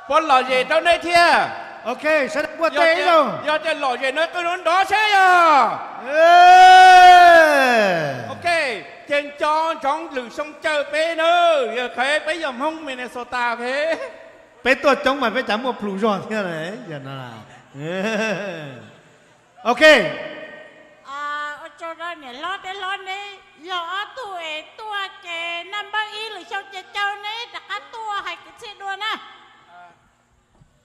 Puab lom zem rau nej thiab. Ok, sawv daws npuaj tes ib zaug. Yog tias lom zem no qw nrov nrov saib yog. Ok, ces nco ntsoov lwm xyoo caw peb na, yog qhov peb yog Hmoob Minnesota, ok. Peb tuaj coob mas peb cas muaj plhus zog thiab. Ok. Ua tsaug rau niam hlob tij hlob neb yog ob tug es tuaj ces naj npawb ib lwm xyoo ces caw neb rov qab tuaj hais kwv txhiaj dua na.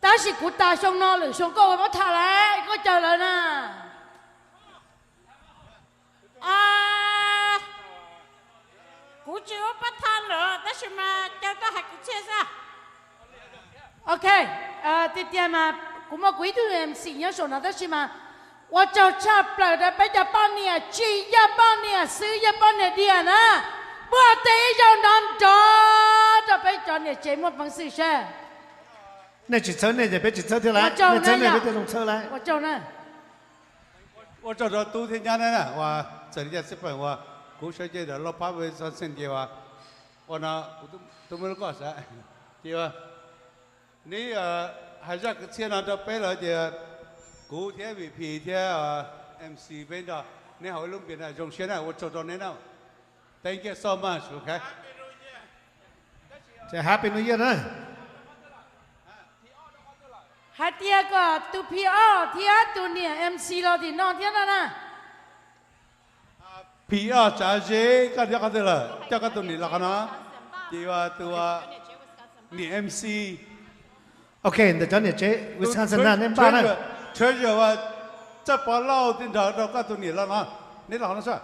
Tab sis kuv tas xyoo no lwm xyoo koj ua pab tham lawm koj caw lawv na. Kuv tsis ua pab tham lawm tab sis mas caw tuaj hais kwv txhiaj xwb. Ok, tiag tiag mas kuv muaj kuv ib tug MC nyob saum no tab sis mas ua tsaug tshaj plaws rau peb cov poj niam, tsis yog poj niam xwb yog poj niam diam na. Npuaj tes ib zaug nrov nrov rau peb cov niam tsev muaj peev xwm seb. Nej tsis txhawb nej ces peb tsis txhawb thiab lawm, nej txhawb nej peb thiaj zoo txhawb lawm. Ua tsaug rau tub thiab nyab na, uas txawm li cas xij peem uas kuv sawv cev ntawm Lauj Phab Wisconsin ces uas, ua no kuv twb muab lub koj xav, ces uas neb hais zaj kwv txhiaj no rau peb lawm ces kuv thiab VP thiab MC peb nrog neb haus ib lub npias na, zoo siab na, ua tsaug rau neb na. Thank you so much, ok. Ces Happy New Year na. Hais tias kom tus P R thiab tus niam MC los tim no thiab no na. P R Tsav Zeb, koj nyob qhov twg lawm? Coj koj tus niam los qhov no. Ces tus niam MC. Ok, ntawm cov niam tsev Wisconsin na, nej npaj na. Treasurer uas Txawj Pov Lauj tij nrog rau koj tus niam los no, neb los qhov no xwb.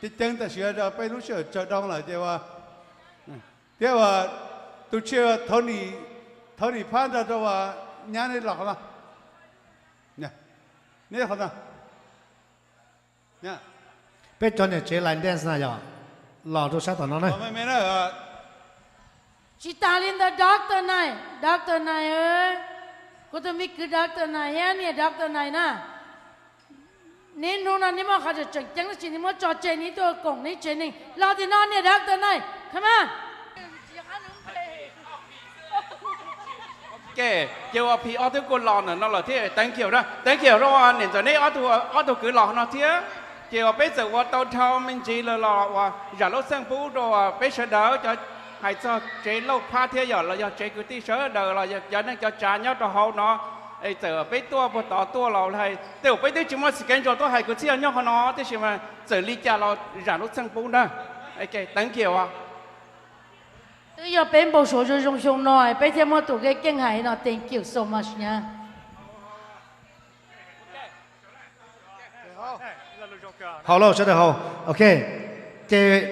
Ceev ceev tam sim no peb lub sij hawm tsawg doo lawm ces thiab uas tus tshiab Tony Phab nrog rau uas nyab neb los qhov no. Neb qhov no. Peb cov niam tsev line dance na yog los rau sab tom no na. Tsis tas li ntawd Doctor Nais, Doctor Nais, kuv tus me kwv Doctor Nais thiab niam Doctor Nais na. Neb hnub no neb muaj qhov tseem ceeb tab sis neb muab tso tseg neb tuaj koom neb tsev neeg los tim no niam Doctor Nais, come on. Ces ua P R twb kuj los ntawm no lawm thiab, thank you na, thank you rau niam ntxawm neb ob tug kwv los no thiab. Ces uas peb txawm ua tau dhau me ntsis lawm los uas zam lub txheej pub rau peb sawv daws cov hais txog tsev Lauj Phab thiab yog los yog tsev kwv tij sawv daws los yog cov neej cov tsav nyob rau hauv no. Es txawm peb tuaj puag tod tuaj los hais tej uas peb twb tsis muaj schedule tuaj hais kwv txhiaj nyob qhov no tiam sis mas txawm li cas los zam lub txheej pub na. Thank you. Twb yog peb npau suav zoo zoo xyoo no peb thiaj muaj tus keej keej hais no thank you so much nyab. Haus lauj sawv daws haus, ok. Ces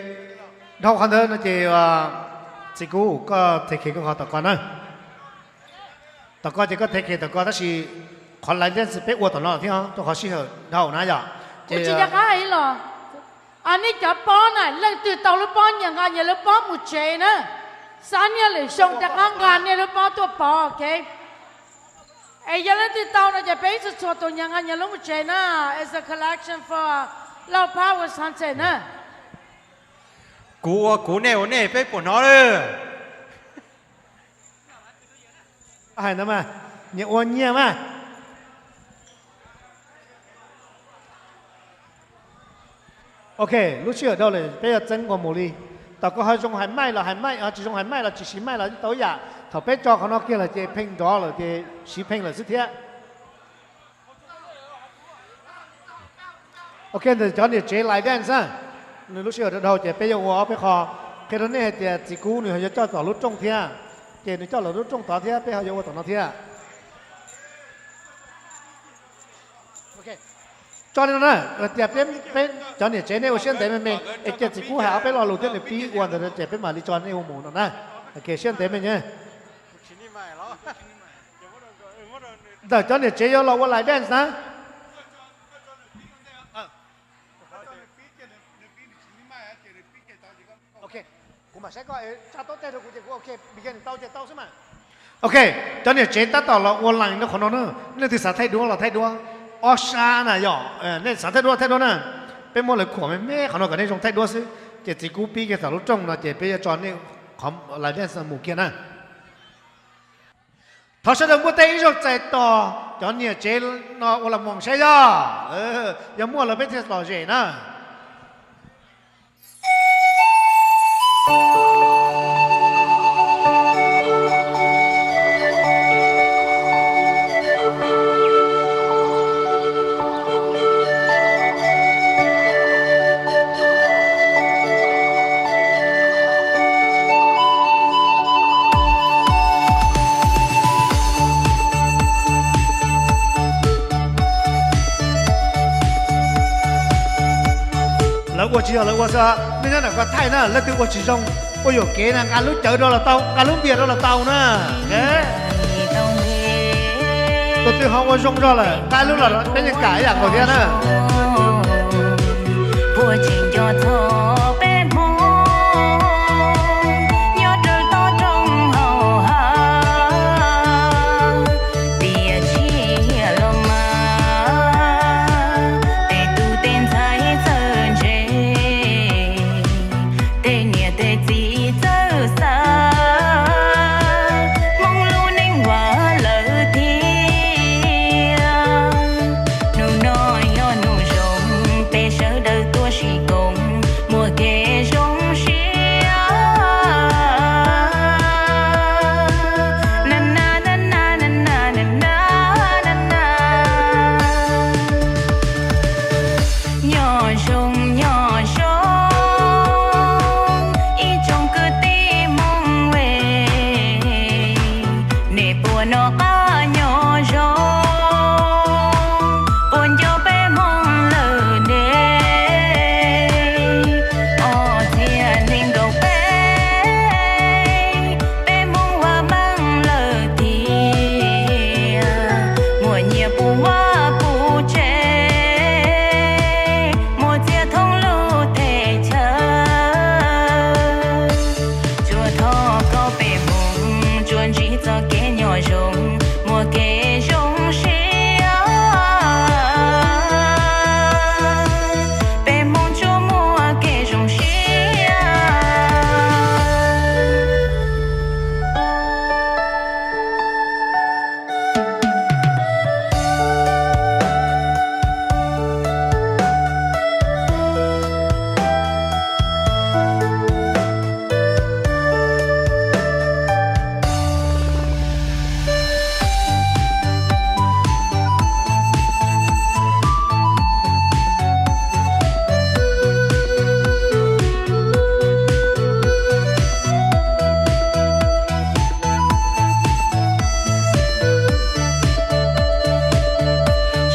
dhau qhov ntawd no ces txiv Kub koj take care koj qhov tom ko na. Tom ko ces koj take care tom ko tab sis qhov line dance peb ua tom no thiab rau qhov sij hawm dhau na yom. Kuv tsis nco qab hais los, nej cov pob na leej twg tau lub pob nyias nqa nyias lub pob mus tsev na. Xav niaj lwm xyoo rov qab nqa niaj lub pob tuaj pov, ok. Es yog leej twg tau no ces peb ib txhua txhua tus nyias nqa nyias lub mus tsev na. It's a collection for Lauj Phab Wisconsin na. Kuv ua kuv, nej ua nej, peb puas hnov lawm? Hais ntawd mas, nyias ua nyias mas. Ok, lub sij hawm dhau lawm peb yuav txeeb ua mus li. Tom ko ho zoo hais maij los hais maij, ho tsis zoo hais maij los tsis siv maij los tau ib yam. Thaum peb tso qhov no kiag lawm ces pheej nrov lawm ces siv pheej lawm xwb thiab. Ok, ntawm cov niam tsev line dance na, nws lub sij hawm dhau dhau ces peb yuav ua ob peb qho. Qhia rau nej hais tias txiv Kub nws ho yuav coj tom lub rooj thiab, ces nws coj lawv lub rooj tod thiab peb ho yuav ua tom no thiab. Tso li no na, tias peb cov niam tsev nej ua siab ntev me me, es cia txiv Kub hais ob peb lo lus thiab nws pib ua ntawd ces peb mam li tso nej ua mus no na. Ok, siab ntev me nyab. Ntawm cov niam tsev yuav los ua line dance na. Ok, kuv mam saib koj tsa tau tej rau kuv ces kuv ok, beginning tau ces tau xwb mas. Ok, cov niam tsev tab tom los ua line no qhov no na, leej twg xav thaij duab los thaij duab. Ob sab na yog, nej xav thaij duab thaij duab na. Peb muab lawv khuam me me qhov no kom nej zoo thaij duab xwb, ces txiv kub pib kiag tom lub rooj no ces peb yuav tso nej qhov lais dej mus kiag na. Thov sawv daws npuaj teg ib zaug txais tos cov niam tsev no ua los moos saib yog, yog muaj los peb thiaj lom zem na. Lawv ua tsis yog lawv ua xwb, nej nyob ntawm ko thaij na, leej twg ua tsis zoo, ua yuam kev na nqa lub cawv rau los tau, nqa lub npias rau los tau na. Tus twg ho ua zoo zog lawm nqa lub los peb yeej kam ib yam nkaus thiab na. Tej niam tej txiv txawj xav, Hmoob lub neej ua lawm thiab. Hnub no yog hnub zoo, peb sawv daws tuaj sib koom, muaj kev zoo siab. Na na na na na na na na na. Nyob zoo nyob zoo, ib tsoom kwv tij Hmoob es, nej puas noj qab nyob zoo, puas nco peb Hmoob lawm ne? Ob txhiab nees nkaum peb, peb Hmoob ua meej lawm tiag, muaj nyiaj puv vaj puv tsev, muaj txiag thoob lub teb chaws. Tsuas thov kom peb Hmoob tsuas ntsib txoj kev nyob zoo, muaj kev zoo siab. Peb Hmoob tsuas muaj kev zoo siab.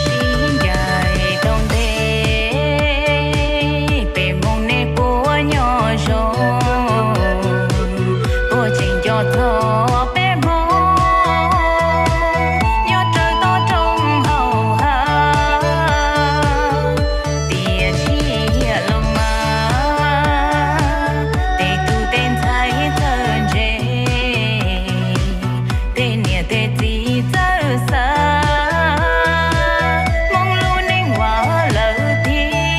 Sib ncaim tau ntev, peb Hmoob nej puas nyob zoo? Puas tseem nco txog peb Hmoob nyob raws toj roob hauv hav? Tiam sis los mas tej tub tej ntxhais txawj ntse, tej niam tej txiv txawj xav, Hmoob lub neej ua lawm tiag.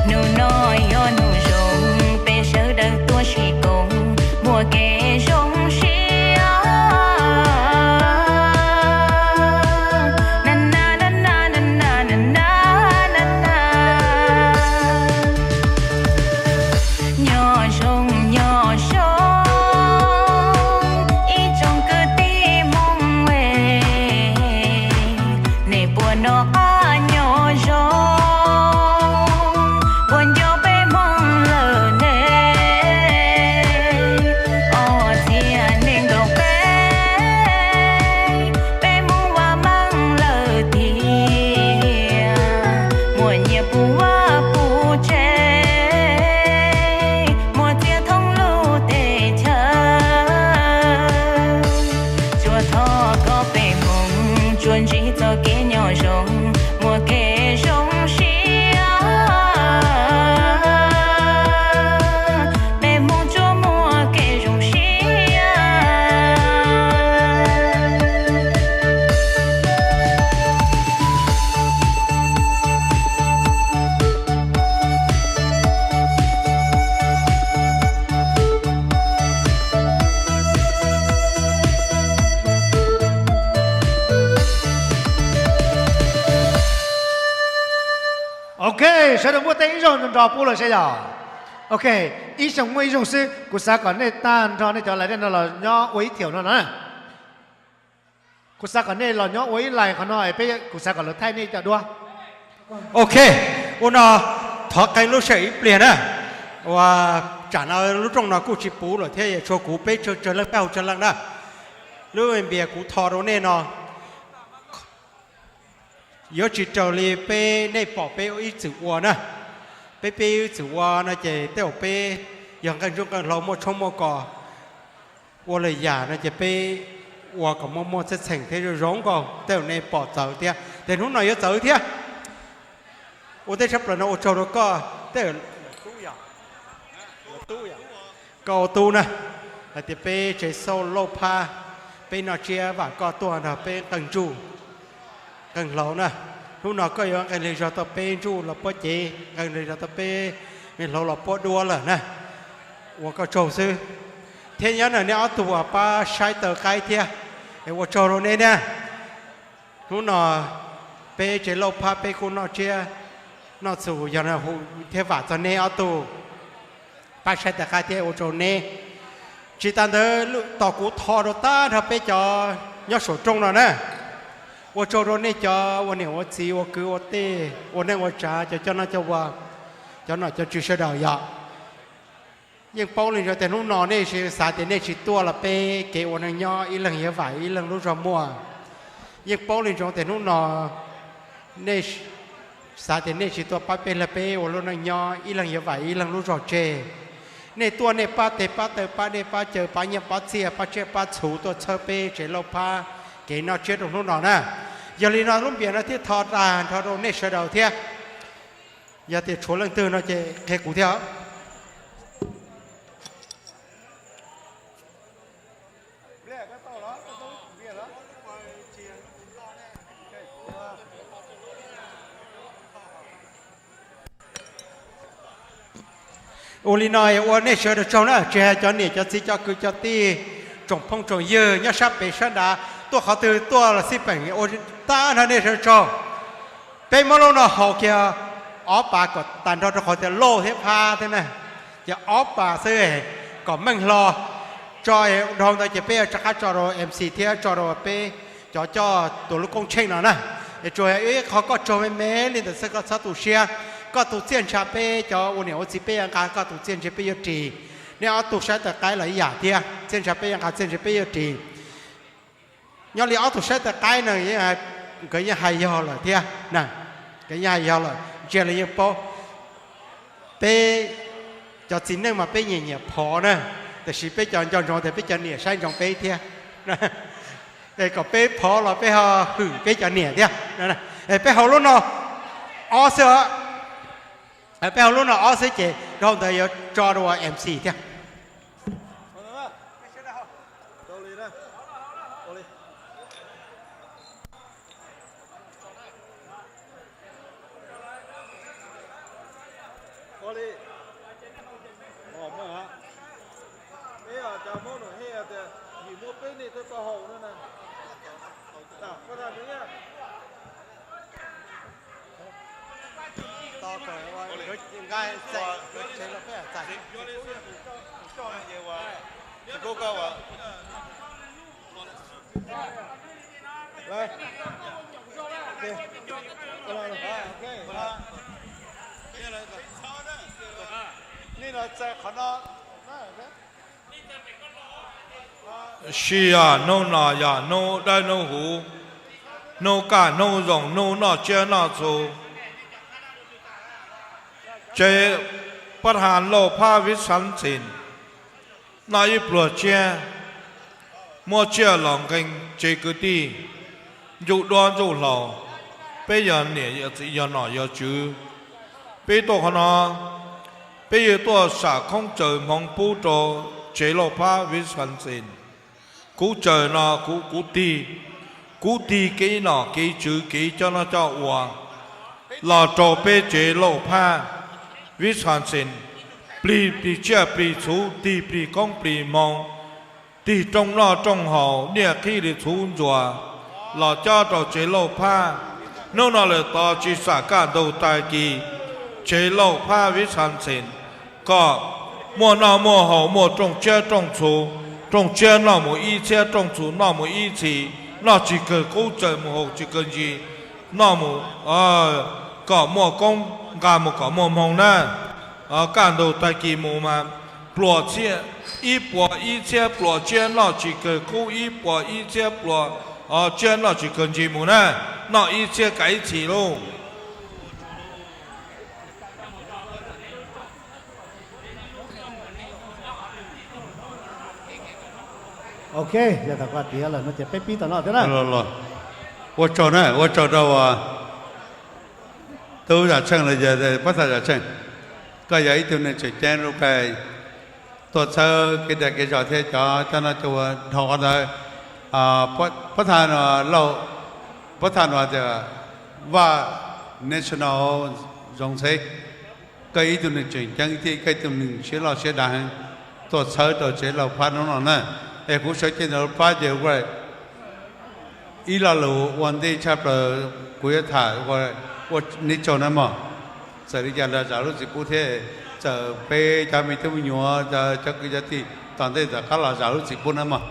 Hnub no yog hnub zoo, peb sawv daws tuaj sib koom, muaj kev zoo siab. Na na na na na na na na na. Nyob zoo nyob zoo, ib tsoom kwv tij Hmoob es, nej puas noj qab nyob zoo? Puas nco peb Hmoob lawm ne? Ob txhiab nees nkaum peb, peb Hmoob ua meej lawm tiag, muaj nyiaj puv vaj puv tsev, muaj txiag thoob lub teb chaws. Tsuas thov kom peb Hmoob tsuas ntsib txoj kev nyob zoo, Ok, sawv daws muaj teeb ib zaug nrov pub lawm saib yog. Ok, ib xyoos muaj ib zaug xwb, kuv xav kom nej tag nrho nej cov lais dej no los nyob ua ib thiaum no na. Kuv xav kom nej los nyob ua ib lais qhov no es peb, kuv xav kom lawv thaij nej cov duab. Ok, ua no thov qee lub sij hawm ib pliag na. Ua, tsam no lub rooj no kuj tsis puv lawm thiab, tshuav kuv peb tsawg tsawg leej peb haus tsawg leej na. Lub npias kuv tho rau nej no yuav tsis raws li peb nej pom peb ib txwm ua na. Peb peb ib txwm ua no ces tej zaum peb yog nqeeg ntsuj nqeeg hlauv muaj tshoob muaj kos ua lwm yam no ces peb ua kom muaj muaj txheej txheem thiab zoo zoo nkauj tej zaum nej pom txawv thiab, ces hnub no yuav txawv thiab. Ua tej tshaj plaws no ua tsaug rau koj, tej zaum koj ua tub na, hais tias peb tsev xauj Lauj Phab, peb noj tsiab vam koj tuaj nrog peb nqeeg ntsuj nqeeg hlauv na. Hnub no koj yuav nqeeg lig zog tau peb ntsuj los puab cev, nqeeg lig zog tau peb me hlauv los puab duab lawm na. Ua koj tsaug xwb. Thiab nyob ntawm nej ob tug uas pab saib taw qaib thiab, es ua tsaug rau nej na. Hnub no peb tsev Lauj Phab peb kuj noj tsiab noj txhu yog hu thiab vam txog neb ob tug pab saib taw qaib thiab ua tsaug neb. Tsis tas ntawd tos kuv tho rau tag nrho peb cov nyob saum rooj no na. Ua tsaug rau nej cov ua niam ua txiv ua kwv ua tij ua neej ua tsav cov coj noj coj ua, cov nom cov tswv sawv daws yog. Yeej paub li ntsoov tias hnub no nej xav tias nej tsis tuaj los peb kev ua neej nyob ib leeg yuav vam ib leeg lub zog muaj. Yeej paub li ntsoov tias hnub no nej xav tias nej tsis tuaj pab peb hlawv peb ua lub neej nyob ib leeg yuav vam ib leeg lub zog tseg. Nej tuaj nej pab tes pab taw pab dej pab cawv pab nyiaj pab txiaj pab tsiaj pab txhu tuaj txhawb peb tsev Lauj Phab kev noj tsiab rau hnub no na. Yog li no lub npias no thiaj tho tag nrho rau nej sawv daws thiab. Yog tias tshuav leej twg no ces qhia kuv thiab. Ua li no ua nej sawv daws tsaug na, tsis hais cov niam cov txiv cov kwv cov tij, tsoom phooj tsoom ywg nyob sab pem sab nrad tuaj qhov twg tuaj los xij peem ua tag nrho nej sawv daws tsaug. Peb muab lub no haus kiag ob pas kom tag nrho rau qhov tias Lauj thiab Phab thiab na, ces ob pas xwb kom meej hlo. Tso dhau ntawd ces peb yuav rov qab tso rau MC thiab tso rau peb cov coj tus lub koob tsheej no na. Es tsuas ib qho koj tsaug me me li ntawd xwb koj txhob tu siab. Koj tus txiaj ntsha peb cov ua niam ua txiv peb yuav nqa, koj tus txiaj ntsha peb yuav ris. Nej ob tug saib taw qaib los ib yam thiab, txiaj ntsha peb yuav nqa txiaj ntsha peb yuav ris. Nyob li ob tug saib taw qaib no nkawd yeej hais yog lawm thiab na, nkawd yeej hais yog lawm ntsia los yeej paub. Peb cov txiv neej mas peb nyiam nyiam phov na, tiam sis peb cov nco ntsoov tias peb cov niam saib ntsoov peb thiab. Es kom peb phov los peb ho hwm peb cov niam thiab. Es peb haus lub no ob xwb, peb haus lub no ob xwb ces dhau ntawd yuav tso rau MC thiab. Sij yam hnub no yog hnub dawb hnub huv, hnub kaj hnub zoo, hnub noj tsiab noj txhu. Tsev pab ha Lauj Phab Vis Xas Xes noj ib pluag tsiab, muab tsiaj los nqee tsev kwv tij, ntsuj duab ntsuj hlauv, peb yog niam yog txiv yog nom yog tswv. Peb tuaj qhov no, peb yuav tuaj sam khoob tsaws hmoov pub rau tsev Lauj Phab Vis Xas Xes. Kuv tsaws no kuv, kuv tig, kuv tig kev nom kev tswv kev coj noj coj ua los rau peb tsev Lauj Phab Vis Xas Xes, plig plig tsiaj plig txhu, tig plig koob plig hmoov, tig rooj noj rooj haus, niaj qhib li txhuv ntxuas los cob rau tsev Lauj Phab. Hnub no lawm tos tsis xam kaj ntug tag kis, tsev Lauj Phab Wisconsin, kom muaj noj muaj haus, muaj rooj tsiab rooj txhu, rooj tsiab noj mus ib txhiab, rooj txhu noj mus ib txhis, noj tsis kawg qub txawm mus haus tsis kawg ntsis, noj mus kom muaj koob nqa mus kom muaj hmoo na. Kaj ntug tag kis mus mas pluas txhiab, ib puas ib txhiab pluas tsiab noj tsis kawg qub, ib puas ib txhiab pluas tsiab noj tsis kawg ntsis mus na, noj ib txhiab kav ib txhis lauj. Ok, yog tas koj tiav lawm no ces peb pib tom no thiab na. Ua tsaug na, ua tsaug rau tub Zam Tsheej los yog pab tha Zam Tsheej, koj yog ib tug neeg tseem ceeb lub qai tuaj txhawb kev dag kev zog thiab cov cov no cov ua dhau qhov ntawd. Pab tha no, pab tha no tias Vaj National zoo txheeb, koj ib tug neeg tseem ceeb thiab koj ib tug neeg siab loj siab dav heev tuaj txhawb rau tsev Lauj Phab hnub no na. Es kuv sawv cev ntawm Lauj Phab ces ua ib lo lus ua ntej tshaj plaws kuv yuav tham ua nej tsaug na mog. Txawm li cas los zam lub txim pub thiab, txawm peb cov me tub me nyuam, cov kwv cov tij tom ntej tom qab los zam lub txim pub na mog.